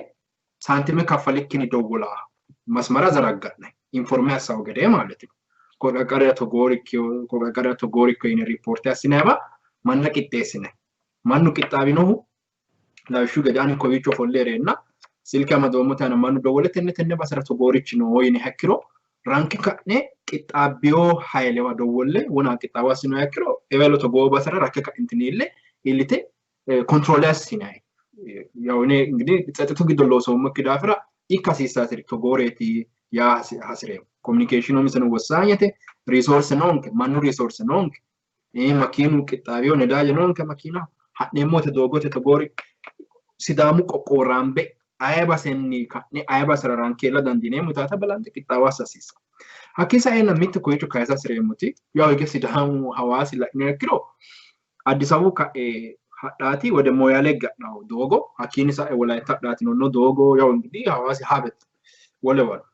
saantime kaffalikkinni dowwolaa masmara zaragga'nay informe assawo gede ማለት ነው። Ko qarqarira togoorikko ko qarqarira togoorikko yine ripoorte assinaywa manna qixxeessinay mannu qixxaawinohu lawishshu gede ani kowiicho ofolle heereenna silke amadoommota aana mannu dowwole tenne tenne basera togoorichi no yiniha ikkiro ranke ka'ne qixxaabbiyo hayilewa dowwolle wona qixxaawo assinoha ikkiro ewelo togoo basera rakke ka'intinni iille iillite kontiroole assinayi. ያው እኔ እንግዲህ ጸጥቱ giddo loosoommokki daafira ikka hasiissaasiri togooreeti yaa hasireemmo. Communication umiseno wossaagnete riisoorse noonke mannu riisoorse noonke makiinu qixxaawiyo nedaaje noonke makiinaho ha'neemmo wote doogote togoori Sidaamu qoqqowo raambe aye basenni ka'ne aye basera ranke iilla dandiineemmo yitaata balanxe qixxaawo assa hasiissanno. Hakkii saeenna mitte koyicho kayisa hasireemmoti yaw hige Sidaamu Hawaasi la'iniha ikkiro Addis Ababu ka'e hadhaati ወደ ሞያሌ gadhawo doogo hakkiinni sa'e Wolayitta hadhaati noo doogo yaw እንግዲህ Hawaasi habet wolewa no.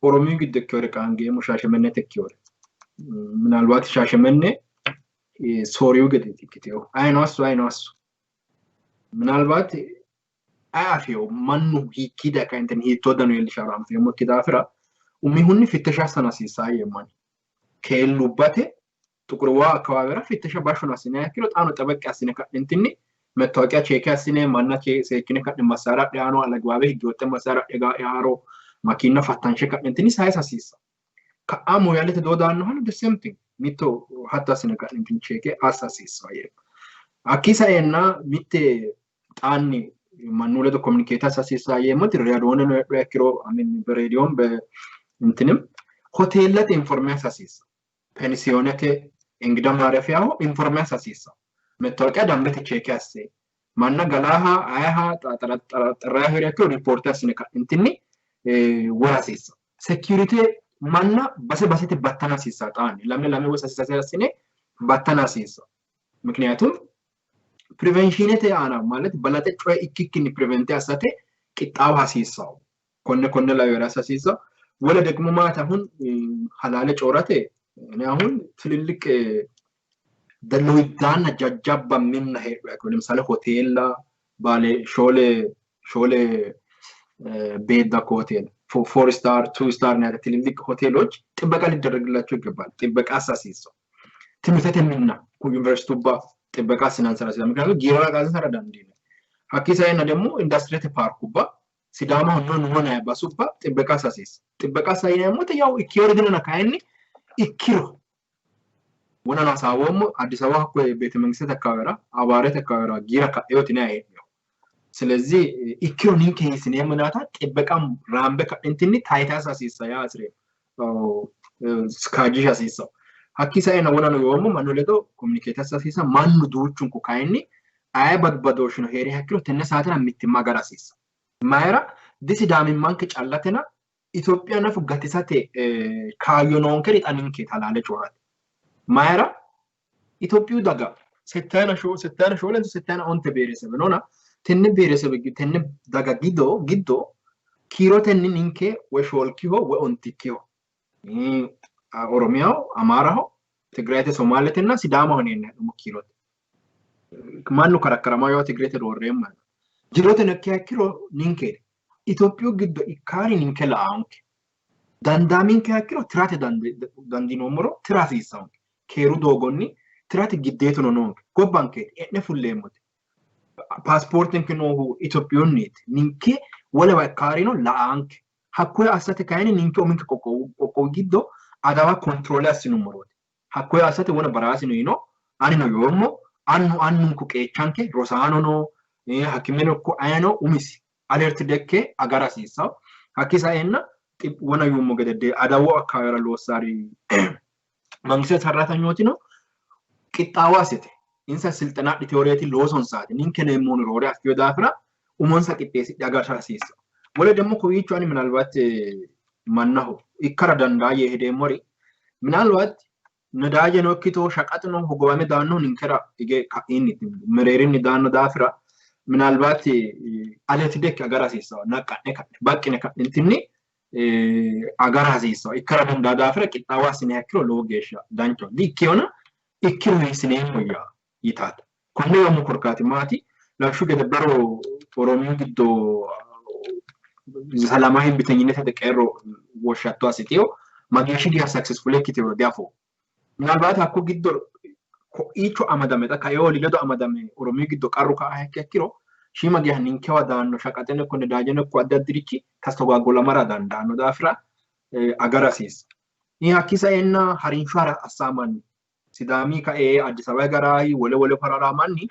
Oromiyu giddo ikkewore qaangeemmo Shaashemennete ikkewore ምናልባት Shaashemenne Sooriyu gedeeti ikkitewo ayino asso ayino asso ምናልባት ayi afewo mannu hiikkii daye kaentinni hiittoo dano iillisharo anfeemmokki daafira umihunni fittesha assano hasiissaa yeemmo ani. Keellubbate ጥቁር ውሃ አካባቢራ ፍተሻ ባሹን assine ikkiro xaano ጠበቅ assine ka'nentinni መታወቂያ check assine manna seekkine ka'ne massaara adhe alagbabe higge woxxe massaara adhe gaaro makiina fattanshe ka'nentinni sayisa hasiissa. Ka'a Moyalete doo daannohano the same thing mitto hatto assine ka'nentinni check assa hasiissa yeemmo. Hakkii saeenna mitte xaanni mannu ledo communicate assa hasiissa yeemmoti reedooneno heedhuha ikkiro በሬዲዮም በእንትንም ሆቴellate informe assa hasiissa. Pensiyoonete እንግዳ ማረፊያው informe assa hasiissa. መታወቂያ ዳንበተ ቼክ ያሴ ማና ገላሃ አያሃ ጠራጠራ ሄሪያቸው ሪፖርት ያስነካ እንትኒ ወራሴሳ ሴኩሪቲ ማና በሰ በሰተ ባታና ሲሳ ጣን ለምን ለምን ወሰ ሲሳ ሲነ ባታና ሲሳ ምክንያቱም ፕሪቨንሽነቴ አና ማለት በላጠ ጮይ ኢኪኪኒ ፕሪቨንት ያሳቴ ቅጣው ሀሲሳው ኮነ ኮነ ላይ ወራሳ ሲሳ ወለ ደግሞ ማለት አሁን ሀላለ ጮራቴ እኔ አሁን ትልልቅ ደሎይዳና ጃጃባ ሚና ሄዱ ያከው ለምሳሌ ሆቴላ ባሌ ሾሌ ሾሌ ቤዳኮ ሆቴል ፎር ስታር ቱ ስታር ነው ትልልቅ ሆቴሎች ጥበቃ ሊደረግላቸው ይገባል። ጥበቃ አሳሲሶ ትምህርት የሚና ዩኒቨርሲቲ ባ ጥበቃ ስናንሰራ ስለ ምክንያቱም ጊራ ጋዝ ሰረዳ እንዲ ሀኪሳይና ደግሞ ኢንዱስትሪ ፓርኩባ ሲዳማ ሆኖ ሆነ ያባሱባ ጥበቃ ሳሲስ ጥበቃ ሳይና ሞተ ያው ኢኪዮርድና ካይኒ ኢኪሮ ወናና ሳወም አዲስ አበባ እኮ ቤተ መንግስት አካባቢራ አባረት አካባቢራ ጊራ ካዮት ነው ያለው። ስለዚህ ኢኪሮ ኒንከ ይስኔ ምናታ ጥበቃም ራምበ እንትኒ ታይታ ሳሲሳ ያ አስሬ ስካጂሽ ሳሲሳ ሀኪሳይና ወናና yoommo mannu ledo communicate hasiisa mannu duuchunku kayinni aye badbadooshino heeri hakkiro tenne saatera mittimma agara hasiissa mayira disidaamimmanke callatena Itophiya nafu gatisate kaayyo noonkeri xa ninkeeti halaale coorate mayira Itophiyu daga settayina shoolenso settayina onte ብሔረሰብ noona tenne ብሔረሰብ tenne daga giddo giddo kiirotenni ninke woy shoolkiho woy ontikkiho ኦሮሚያው አማራው ትግራይተ ሶማሌትና ሲዳማው ነው ያለው ኪሮት ማኑ ከረከረማ ያው ትግሬተ ዶሬም ማለት ጅሮተ ነኪያኪሮ ኒንኬ ኢትዮጵዩ ግዶ ኢካሪ ኒንኬ ለአንክ ዳንዳሚንኬ ያኪሮ ትራቴ ዳንዲኖምሮ ትራሲ ይሳውንክ ኬሩ ዶጎኒ ትራቴ ግዴቱ ነው ኖንክ ጎባንኬ ኤነ ፉሌሞት ፓስፖርትንክ ኖሁ ኢትዮጵዩኒት ኒንኬ ወለዋ ኢካሪ ነው ለአንክ ሀኮ አሳተ ካይኒ ኒንኬ ኦሚንክ ቆቆ ጊዶ adawa control assinummorooti hakkoye assate wona baraasino yino anino yoommo annu annunku qeechanke rosaanono hakimeno ikko ayino umisi alert dekke agara hasiissawo hakki saenna wona yuummo gede adawu akkawaawera loossaari mangisete sarratanyootino qixxaawo assite insa silxena adhiteworeeti loosonsaati ninke neemmohuni roore affino daafira umonsa qixxeessidhe agara hasiissawo wole ደግሞ kowiicho ani ምናልባት mannaho ikkara dandaa yee hedeemmori ምናልባት ነዳጀ ነው ikkito shaqax no hogowame daannohu ninkera hige ka'iinni mereerinni daanno daafira ምናልባት aleti dekke agara hasiissawo naqqa'ne ka'ne baqqine ka'nentinni agara hasiissawo ikkara dandaa daafira qixxaawo assiniha ikkiro lowo geeshsha danchaho di ikkeyona ikkiro hiissineemmo yaa yitaata konne yoommo korkaati maati lawishshu gede bero oromiyu giddo ሰላማዊ እምቢተኝነት ተቀሮ ወሻቶ አስቴው ማግኘሽ ዲያ ሰክሰስፉል ikkitino diafo ምናልባት hakko giddo ko'iicho amadame xa kaeoli ledo amadame oromiyu giddo qarru ka'a hekki ikkiro shiima geeshsha ninkewa daanno shaqaxeno ikko nedaajeno ikko addi addirichi tastogaggolamara dandaanno daafira agara hasiissa. Hakki saenna harinsho assaa manni sidaami kae Addis Ababa garayi wole wole farara manni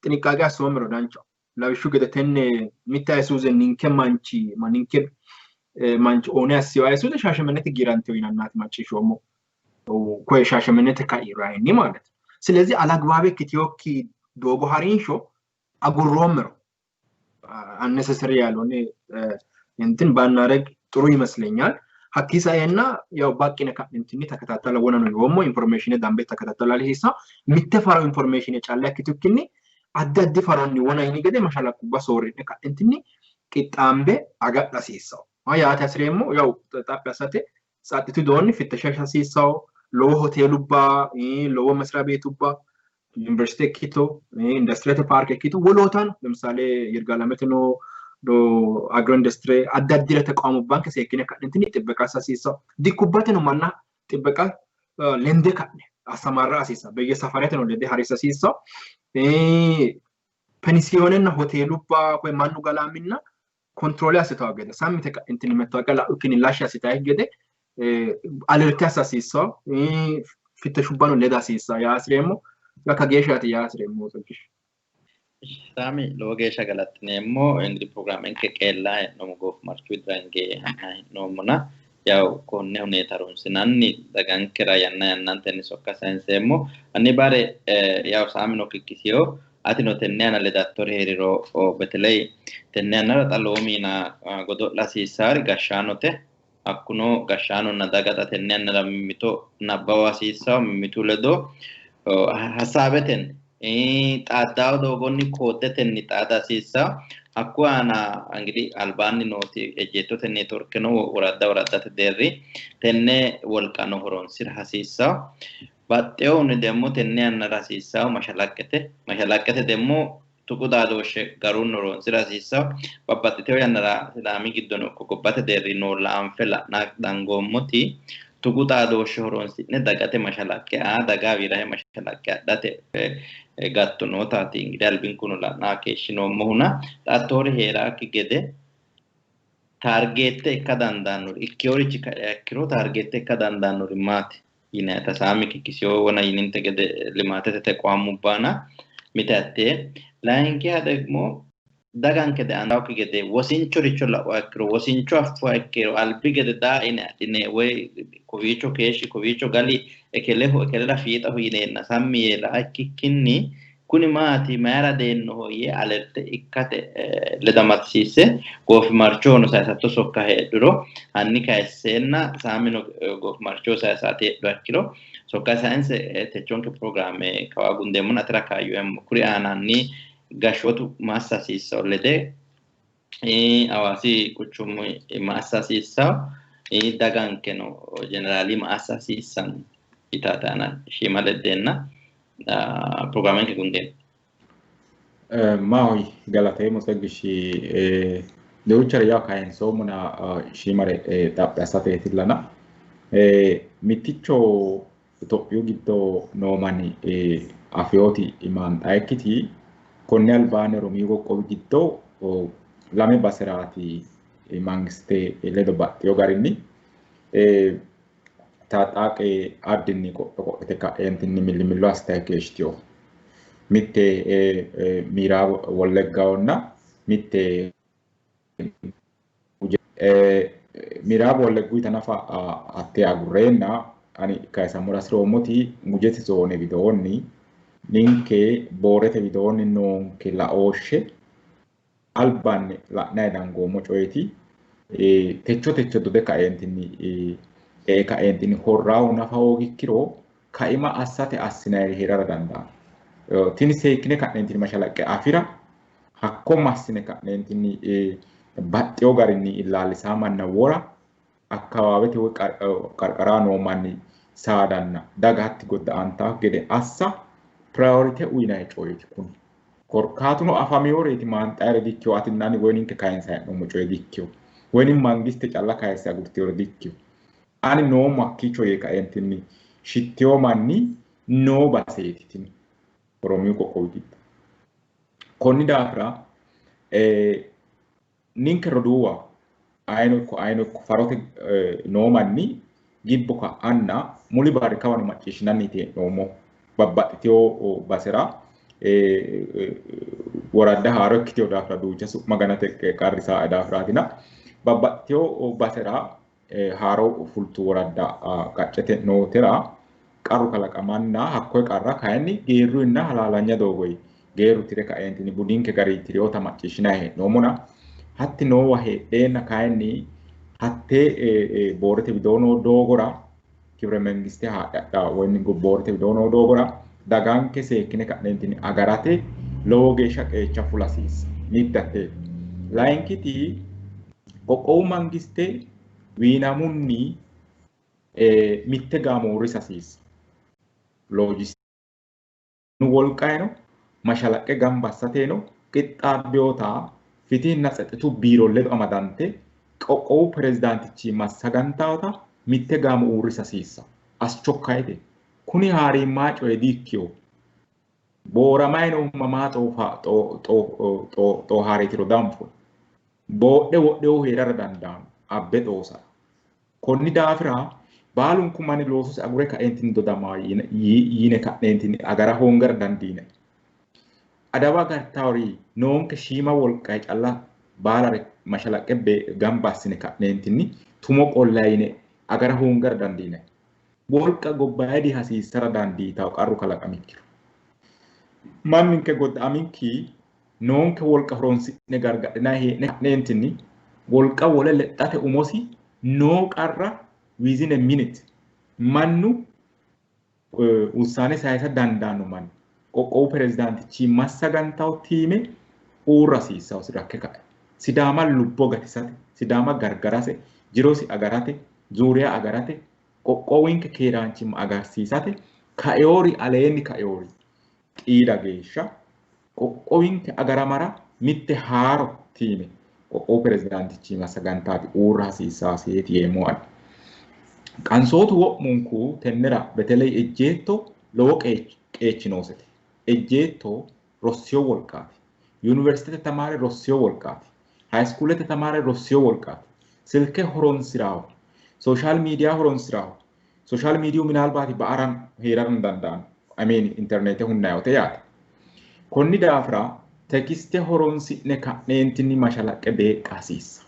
ጥንቃቄ አስቦምሮ danchaho lawishshu gede tenne mitte ayisuuze ninke manchi ninke manchi oone assiyo ayisuuze shaashamannete giiranteyo yinannaati macciishshoommo koye shaashamannete kairayinni ማለት ነው። ስለዚህ አላግባብ ikkiteyokki doogo harinsho agurroommero unnecessary ያልሆነ እንትን ባናረግ ጥሩ ይመስለኛል። ሀኪሳኤና ያው ባቂነ ka'nentinni ተከታተለ ወነ ነው yoommo information dambe ተከታተላል ሂሳ mitte faro information calla ikkitukkinni addi addi faronni wona yini gede mashalaqqubba soorri'ne ka'nentinni qixxaambe agadha hasiissawo. Yaate hasireemmo yaw xaphi assate tsaxxitu doonni fittasha hasiissawo lowo hoteelubba lowo መስሪያ ቤቱባ ዩኒቨርሲቲ ikkito ኢንዱስትሪያተ ፓርክ ikkito wolootaan ለምሳሌ ይርጋለመት ነው agro industry addi addire ተቋሙባንke seekkine ka'nentinni ጥበቃ hasiissawo dikkubbate no manna ጥበቃ lende ka'ne asamarra hasiissawo beyyesafarete no lende harisa hasiissawo pensiyonenna hoteelubba koye mannu galaaminna kontiroole assitawo gede sammite ka'nentinni መታወቂያ la'ukkinni lashshi assitayi gede alerte assa hasiissawo fittashubano leda hasiissawo yaa hasireemmo bakka geeshshaati yaa hasireemmo tsaggish Saami lowo geeshsha galaxxineemmo እንግዲህ ፕሮግራሜንke qeella hee'noommo goofimarchu widira hinge ha'nayi hee'noommona Yaw konne huneeta harunsinanni dagankera yanna yannantenni sokka sayinseemmo. Hanni bare yaw saamino kikkisiyo atino tenne aana ledattori heeriro beteley tenne yannara xa lowo miina godo'la hasiissaari gashshaanote. Hakkuno gashshaanonna daga xa tenne yannara mimmito nabbawa hasiissawo mimmitu ledo hasaabetenni xaaddawo doogonni kooddetenni xaada hasiissawo. Hakku aana እንግዲህ albaanni nooti ejjeettote neetworkeno woradda woraddate deerri tenne wolqano horonsira hasiissawo. Baxxewohunni demmo tenne yannara hasiissawo mashalaqqete. Mashalaqqete demmo tuqu xaadooshshe garunni horonsira hasiissawo. Babbaxxitewo yannara Sidaami giddono ikko gobbate deerri noo laanfe la'na dangoommoti tuqu xaadooshshe horonsi'ne dagate mashalaqqe aa daga wirahe mashalaqqe adhate gatto nootaati እንግዲህ albinkuno la'na keeshshinoommohuna xattoori heeraakki gede taargeette ikka dandaannori ikkeworichi kaiha ikkiro taargeette ikka dandaannori maati yinayita saami kikkisiyo wona yininte gede limaatete teqwaamubbaana mite hattee layinkiha ደግሞ daganke de'annokki gede wosinchoricho la'uha ikkiro wosincho affuha ikkiro albi gede daa ine adhine woy kowiicho keeshshi kowiicho gali ekeleho ekelera fiixaho yineenna sammi yee la'a ikkikkinni kuni maati mayira deennoho yee alerte ikkate ledamasiisse goofimarchohono sayisatto sokka heedhuro hanni kayisseenna saamino goofimarchoho sayisaate heedhuha ikkiro sokka sayinse techonke pirogiraame kawa gundeemmona atera kaayyo eemmo kuri aananni gashshootu maassa hasiissawo lede Hawaasi quchumu maassa hasiissawo dagankeno jeneraali maassa hasiissanno yitaate aana shiima leddeenna pirogiraamenke gundeemmo. Maahoy galateemmo Tseggishi duuchare yaa kayinsoommona shiimare xaphi assateetillana mitticho Itophiyu giddo noo manni afeyooti maanxayikkiti konni albaanni Oromiyu qoqqowi giddo lame baseraati mangiste ledo baxxeyo garinni taxaaqe addinni qodho qodhite ka'eentinni millimillo assitayi keeshshiteyo. Mitte Miiraab Wolleggahonna mitte Miiraab Wollegguyita nafa hattee agurreenna ani kayisammora hasiroommotti Gujete zoone widoonni ninke boorete widoonni noonke laooshshe albaanni la'nayi dangoommo coyeeti. Techo techo dode kaeentinni ee kaeentinni horraahu nafa hoogikkiro kaima assate assinayiri heerara dandaanno. Tini seekkine ka'neentinni mashalaqqe afira hakko massine ka'neentinni baxxeyo garinni illaallisaa manna wora akkawaawete woy qarqaraa noo manni saadanna daga hatti godda'antaakki gede assa priorite uyinayi coyeeti kuni. Korkaatuno afaminoreeti maanxayire dikkiyo atinna ani woy ninke kayinsayi hee'noommo coye dikkiyo. Woynim mangiste calla kayisse agurteyore dikkiyo. Ani noommo hakkiicho yee kaeentinni shitteyo manni noo baseeti tini Oromiyu qoqqowi giddo. Konni daafira ninke roduuwa ayino ikko ayino ikko farote noo manni gibbo ka'anna muli barri kawano macciishshinanniiti hee'noommo. Babbaxxiteyo basera woradda haaro ikkiteyo daafira duucha su'ma ganate qarrisaa daafiraatina babbaxxiteyo basera haaro fultu woradda qaccete nootera qarru kalaqamanna hakkoye qarra kayinni geerruyinna halaalanya doogoyi geerru tire kaeentinni budinke gari tireyota macciishshinayi hee'noommona hatti noowa heedheenna kayinni hattee boorete widoo noo doogora kibire mangiste haadhe adhaa woy boorete widoo noo doogora daganke seekkine ka'neentinni agarate lowo geeshsha qeecha fula hasiissa. Mitte hatteeti. Layinkiti qoqqowu mangiste wiinamunni mitte gaamo uurrisa hasiissa. Loojistinu wolqayino mashalaqqe gamba assateno qixxaabbeyota fitihinna tsexitu biiro ledo amadante qoqqowu pirezidaantichi massagantaota mitte gaamo uurrisa hasiissa. Aschokkayete. Kuni haariimmaa coye diikkiyo. Booramay noohu mamaa xoohaareetiro danfo. Boodhe wodhehu heerara dandaanno abbe xoosara. Konni daafira baalunku manni loososi agure kaeentinni dodamaa yine ka'neentinni agara hoongara dandiinanni. Adawa agartaawori noonke shiima wolqayi calla baalare mashalaqqe gamba assine ka'neentinni Tumo qollayi yine agara hoongara dandiinanni. Wolqa gobbayidi hasiissara dandiitawo qarru kalaqamikkiro. Manninke godda'amikki noonke wolqa horonsi'ne gargadhinayi hee'ne ka'neentinni wolqa wole lexxate umosi noo qarra within a minute mannu ውሳኔ sayisa dandaanno manni qoqqowu pirezidaantichi massagantawo tiime uurra hasiissawosi rakke ka'e. Sidaama lubbo gatisate, Sidaama gargarase, jirosi agarate, zuuriya agarate, qoqqowinke keeraanchimma agarsiisate kaeori aleenni kaeori qiida geeshsha qoqqowinke agaramara mitte haaro tiime qoqqowu pirezidaantichi massagantaati uurra hasiissawoseeti yeemmo ani. Qansootu wo'munku tennera beteley ejjeetto lowo qeechi noosete. Ejjeetto rossiyo wolqaati. Yuniversitete tamaare rossiyo wolqaati. Haayiskuulete tamaare rossiyo wolqaati. Silke horonsiraaho. Sooshaal miidiyaa horonsiraaho. Sooshaal miidiyu minaalbaati ba'aran heerara dandaanno. I mean interneete hunnayote yaate. Konni daafira tekiste horonsi'ne ka'neentinni mashalaqqe beeqqa hasiissa.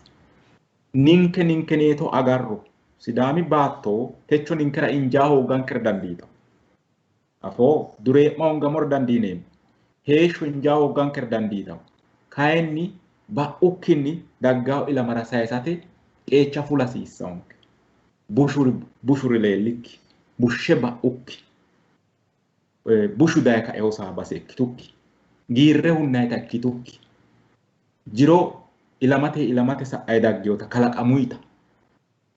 Ninke ninkeneeto agarro. Sidaami baatto techo ninkera injaa hoogankera dandiitawo. Afoo duree'ma hoongammora dandiineemmo. Heeshsho injaa hooggankera dandiitawo. Kayinni ba'ukkinni daggawo ilamara sayisate qeecha fula hasiissawonke. Bushuri leellikki, bushshe ba'ukki, bushu daye kae hosaa base ikkitukki, giirre hunnayita ikkitukki, jiro ilamate ilamate sa'ayi daggewota kalaqamuyita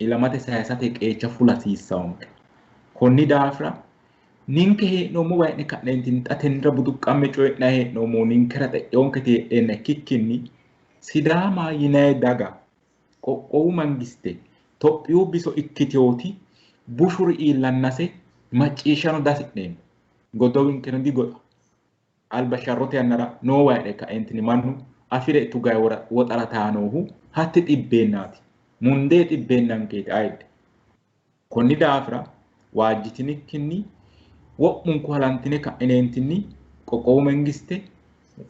ilamate sayisate qeecha fula hasiissawonke. Konni daafira ninke hee'noommo wayi'ne ka'neentinni xa tennera buduqqamme coyi'nayi hee'noommo ninkera xe'eyonkete heedheenna ikkikkinni Sidaama yinayi daga qoqqowu mangiste Tophiyu biso ikkiteyooti bushuri iillannase macciishshano dasi'neemmo. Godowinkeno digoxa. Alba sharrote yannara noo wayi'ne ka'eentinni mannu afire tugayi woxara taanoohu hatti xibbeennaati. Mundee xibbeennaankeeti ayidde. Konni daafira waajjitinikkinni wo'munku halantine ka'ineentinni qoqqowu mangiste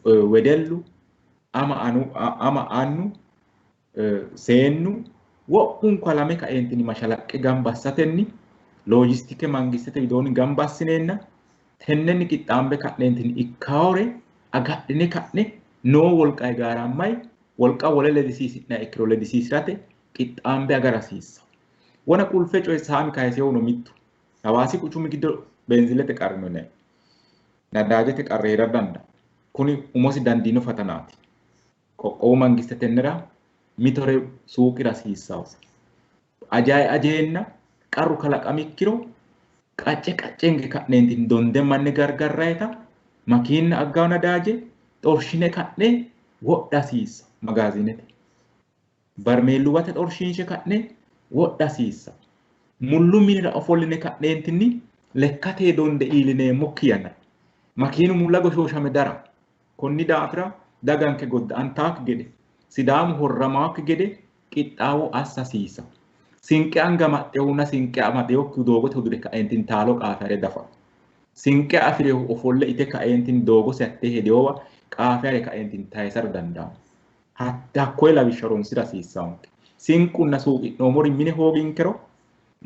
wedellu ama annu seennu wo'munku halame ka'eentinni mashalaqqe gamba assatenni loojistike mangistete widoonni gamba assineenna tennenni qixxaambe ka'neentinni ikkaawore agadhine ka'ne noo wolqa gaarammay wolqa wole ledisiisi'nanni ikkiro ledisiisirate qixxaambe agara hasiissa. Wona qulfe coye saami kayisehuno mittu Hawaasi quchumi giddo beenzilete qarri no yinanni. Nadaajete qarri heera dandaanno. Kuni umosi dandiino fatanaati. Qoqqowu mangiste tennera mitore suuqira hasiissawose. Ajayi ajeenna qarru kalaqamikkiro qacce qaccenge ka'neentinni donde manni gargarrayita makiinna aggawo nadaaje xorshine ka'ne wodha hasiissa magaazinete. Barmeelluwate xorshiinshe ka'ne wodha hasiissa. Mullu minira ofolline ka'neentinni lekkate donde iillineemmokki yannara makiinu mulla goshooshame dara. Konni daafira daganke godda'antaakki gede Sidaamu horramaakki gede qixxaawo assa hasiissa. Sinqe anga amaxxehunna sinqe amaxxewokkihu doogote hudure ka'eentinni taalo qaafe hare dafa. Sinqe afirehu ofolle ite ka'eentinni doogosi hatte hedewowa qaafe hare ka'eentinni tayisara dandaanno. Hakkoye lawishsha horonsira hasiissawonke. Sinqunna suuqi'noommori mine hooginkero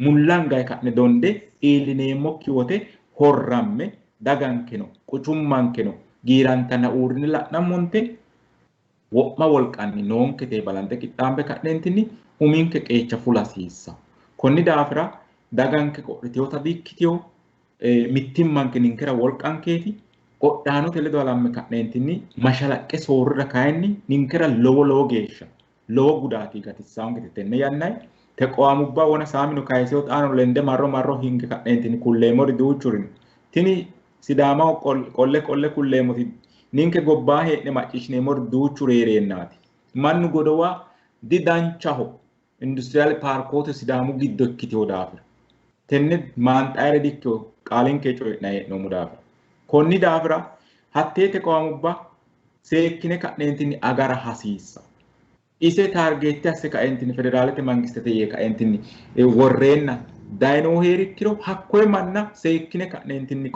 mulla angayi ka'ne donde iillineemmokki wote horramme dagankeno quchummankeno giirantanna uurrine la'nammonte wo'ma wolqanni noonkete balanxe qixxaambe ka'neentinni uminke qeecha fula hasiissa. Konni daafira daganke qodhitewota dikkitewo, mittimmanke ninkera wolqankeeti. Qodhaanote ledo halamme ka'neentinni mashalaqqe soorrira kayinni ninkera lowo lowo geeshsha lowo gudaati gatissawonkete tenne yannayi. Teqowaamubba wona saamino kayisewo xaano lende marro marro hinge ka'neentinni kulleemmori duuchuri no. Tini Sidaamaho qolle qolle kulleemmoti ninke gobbaa hee'ne macciishshineemmori duuchu heereennaati. Mannu godowa didanchaho industiriyaal paarkoote Sidaamu giddo ikkitewo daafira. Tenne maanxayire dikkewo qaalinke coyi'nayi hee'noommo daafira. Konni daafira hattee teqowaamubba seekkine ka'neentinni agara hasiissa. Ise taargeette asse ka'eentinni federaalete mangistete yee ka'eentinni worreenna dayinoo heerikkiro hakkoye manna seekkine ka'neentinni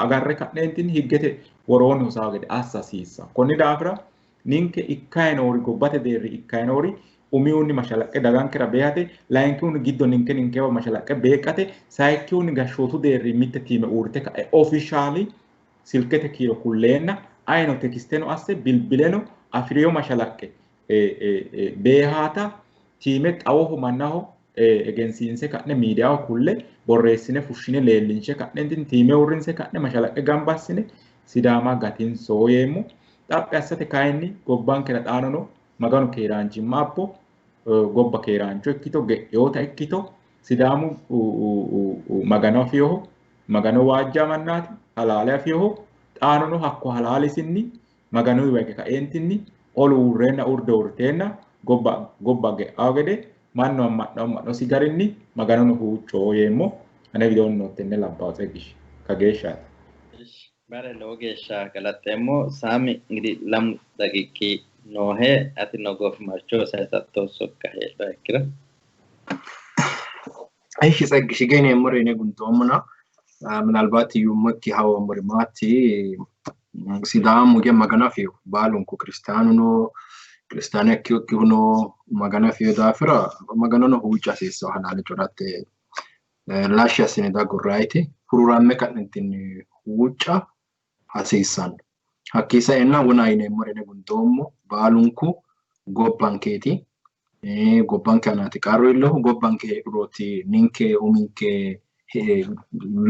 agarre ka'neentinni higgete woroonni hosawo gede assa hasiissa. Konni daafira ninke ikkayi noori gobbate deerri ikkayi noori Umihunni mashalaqqe dagankera beehate, layinkihunni giddo ninke ninkewa mashalaqqe beeqqate, sayikkihunni gashshootu deerri mitte tiime uurrite ka'e ofishaali silkete kiiro kulleenna ayino tekisteno asse bilbileno afiriyo mashalaqqe beehaata tiime xawoho mannaho egensiinse ka'ne miidiyaho kulle borreessine fushshine leellinshe ka'neentinni tiime uurrinse ka'ne mashalaqqe gamba assine Sidaama gatinsoo yeemmo. Xaphi assate kayinni gobbankera xaanono Maganu keeraanchimma abbo, gobba keeraancho ikkito, ge'eyoota ikkito, Sidaamu Magano afiyoho, Magano waajja mannaati, halaale afiyoho, xaanono hakko halaalisinni Maganuyiwa hige kaeentinni olu uurreenna urde uurriteenna gobba gobba ge'awo gede mannu amma'no amma'nosi garinni Maganono huucco yeemmo. Ane widoonni noo tenne labbawo Tsegish kageeshshaati. Bare lowo geeshsha galaxxeemmo. Saami እንግዲህ lamu daqiiqi noohe, atino goofimarcho sayisatto sokka heedhuha ikkiro. እሺ ጸግሽ ግን የምር እኔ ጉንቶምና ምናልባት yuummokki hawoommori maati Sidaamu ge Magano afiyo baalunku kiristaanuno kiristaanu ikkiyokkihuno Magano afiyo daafira Maganono huucca hasiissawo halaale coratte lashshi assine dagurraayiti hururamme ka'nentinni huucca hasiissanno. Hakkii saenna wona yineemmori ine gundoommo baalunku gobbankeeti. Gobbanke aanaati qarru iillohu, gobbanke heedhurooti ninke uminke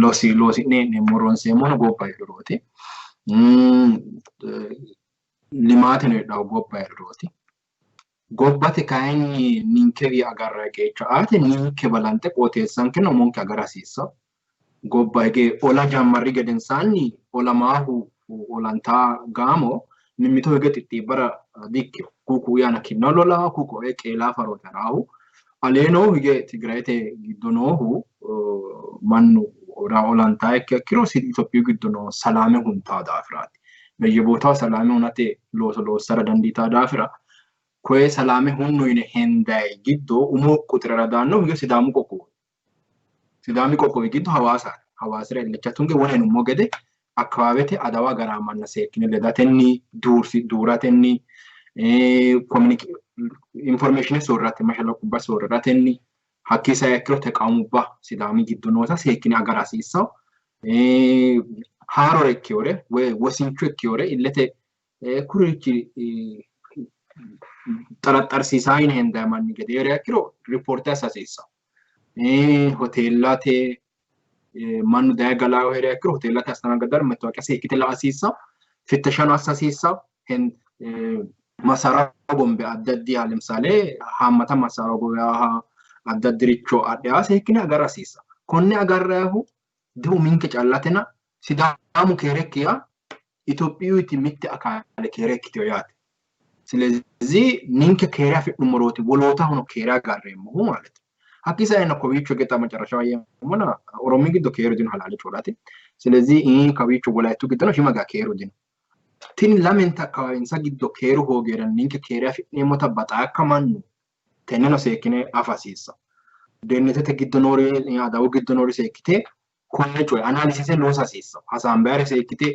loosi'ne hee'neemmo ronseemmono gobba heedhurooti. Limaateno heedhahu gobba heedhurooti. Gobbate kayinni ninkewi agarrayi qeecha aate ninke balanxe qooxeessankeno umonke agara hasiissawo. Gobba hige ola jammarri gedensaanni olamaahu olantaa gaamo mimmito hige xixxiibbara dikkino. Kuku yaana kinna lolaa, kuku oe qeelaa farooti haraahu. Alee noohu hige Tigrayete giddo noohu mannu olantaa ikkiha ikkiro Itophiyu giddo noo salaame huntaa daafiraati. Beyye salaame hunate looso loossara dandiitaa daafira koye salaame hunno yine hendayi giddo umo quxirara daannohu hige Sidaamu qoqqowo. Sidaami qoqqowi giddo Hawaasa Hawaasira illacha tunge wona yinummo gede akkawaawete adawa agaraamanna seekkine ledatenni duuratenni information soorrate mashalaqqubba soorratenni hakkii sai ikkiro teqaamubba Sidaami giddo noota seekkine agara hasiissawo. Haarore ikkeyore woyi wosincho ikkeyore illete kurichi xaraxarsiisaa yine hendayi manni gedeere ikkiro ripoorte assa hasiissawo. Hoteellate mannu daye galaayo heeriha ikkiro hoteellate astanaggaddara መታወቂያ seekkite la'a hasiissawo. Fittashano assa hasiissawo. Masara gombe addi addiha ለምሳሌ haammata masara goyaaha addi addiricho adhiyaa seekkine agara hasiissawo. Konne agarrayihu diuminke callatena Sidaamu keere ikkiya Itophiyuti mitte akaale keere ikkiteyo yaate. ስለዚህ ninke keere afi'nummorooti wolootahono keere agarreemmohu ማለት ነው። Hakkii saena kowiicho gexa መጨረሻው yeemmona Oromi giddo keeru dino halaale coorate. ስለዚህ kawiicho Wolayittu giddono shimaga keeru dino. Tini lamenta akkawaawinsa giddo keeru hoogeeran ninke keere afi'neemmota baxaakka mannu tenneno seekkine afa hasiissawo. Dennetete giddo noori adawu giddo noori seekkite konne coye analysise loosa hasiissawo. Hasaambayire seekkite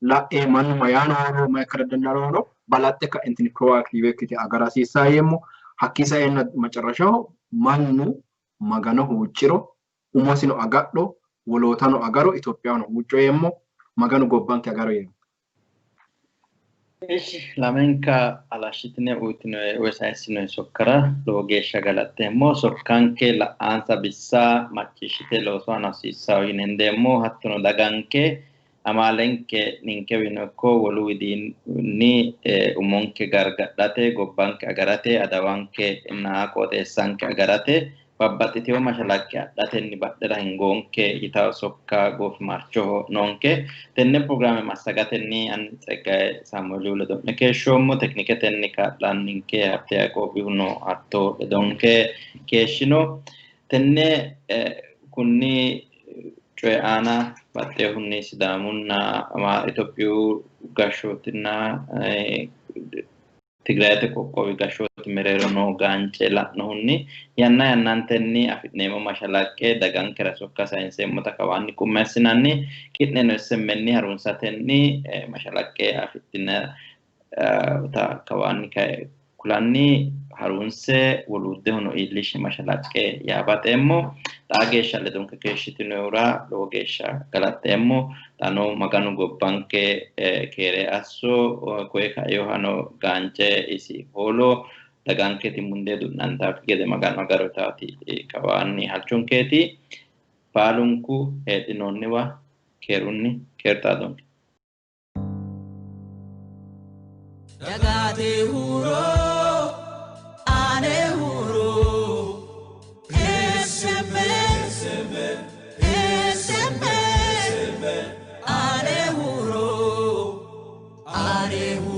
la'e mannu mayaanohoro mayi ikkara dandaannohoro balaxxe ka'entinni proactive ikkite agara hasiissawo yeemmo. Hakkii saenna መጨረሻው mannu Magano huucciro umosino agadho wolootano agaro Itophiyano huucco yeemmo. Maganu gobbanke agaro yeemmo. Ishi lamenka halashshitine uyitinoe woyi sayissinoe sokkara lowo geeshsha galaxxeemmo. Sokkanke la'ansa bissa macciishshite looso aana hasiissawo yine hendeemmo. Hattono daganke amaalenke ninkewino ikko wolu widiinni umonke gargadhate, gobbanke agarate, adawanke na qooxeessanke agarate babbaxxiteyo mashalaqqe adhatenni badhera hingoonke yitawo sokka goofimarchoho noonke. Tenne pirogiraame massagatenni ani Tseggaye Saamueelihu ledo'ne keeshshoommo. Tekniketenni kaa'lanninke Habte Yaaqoobihuno hatto ledonke keeshshino. Tenne kunni coyi aana baxxeehunni Sidaamunna Itophiyu gashshootinna Tigrayete qoqqowi gashshooti mereero noo gaance la'nohunni yanna yannantenni afi'neemmo mashalaqqe dagankera sokka sayinseemmota kawaanni qummeessinanni ki'neno SMN harunsatenni mashalaqqe afidhina kawaanni kulanni harunse woluuddehono iillishe mashalaqqe yaa baxeemmo. Xaa geeshsha ledonke keeshshitinohura lowo geeshsha galaxxeemmo. Xaano Maganu gobbanke keere asso, koye kaeyohano gaance isi hoolo, daganketi mundee du'nantaakki gede Maganu agarotaati kawaanni halchonkeeti. Baalunku heedhinoonniwa keerunni keeru xaadonke. Dagate huuro, ane huuro, SMN, SMN, ane huuro, ane huuro.